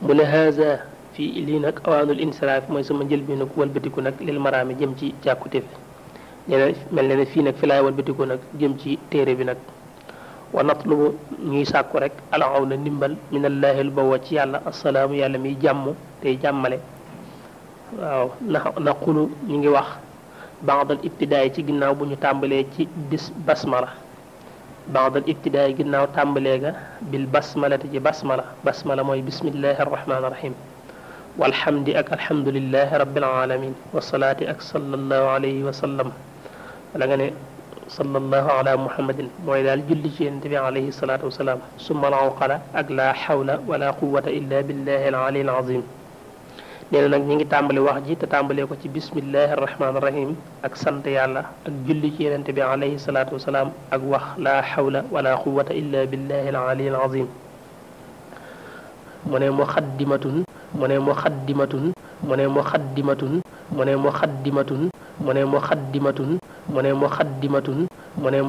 mu ne haza fii lii nag awaanul insiraaf mooy sama njël bi nag walbatiku nag lil maraami jëm ci càkkute fi nee na mel ne ne fii nag fi laay walbatiku nag jëm ci téere bi nag wa natlubu ñuy sàkku rek alaw na ndimbal minallaahi lu bawoo ci yàlla assalaamu yàlla miy jàmm tey jàmmale waaw naqulu ñu ngi wax baadal ibtidaay ci ginnaaw bu ñu tàmbalee ci basmala baadal ibtidaay ginnaaw tàmbalee ga bil basmalati ci basmala mooy bismillahi arrahmani irrahim walhamdi ak alhamdulillahi rabbil alamin wasalaati ak sallallahu alayhi wa sallam wala nga ne sallallahu ala muhammadin mooy daal julli ci yonent bi alayhi salaatu wasalaam summa alawqala ak la hawla wala quwata illa billahi al-ali al-azim nee na nag ñi ngi tàmbali wax ji te tàmbalee ko ci bismillahi arrahmani irrahim ak sant yàlla ak julli ci yonent bi alayhi salaatu wasalaam ak wax la hawla wala quwata illa billahi al-ali al-azim mu ne muqaddimatun mu ne muqaddimatun mu ne muqaddimatun mu ne muqaddimatun mu ne muqaddimatun mu ne muqaddimatun mu ne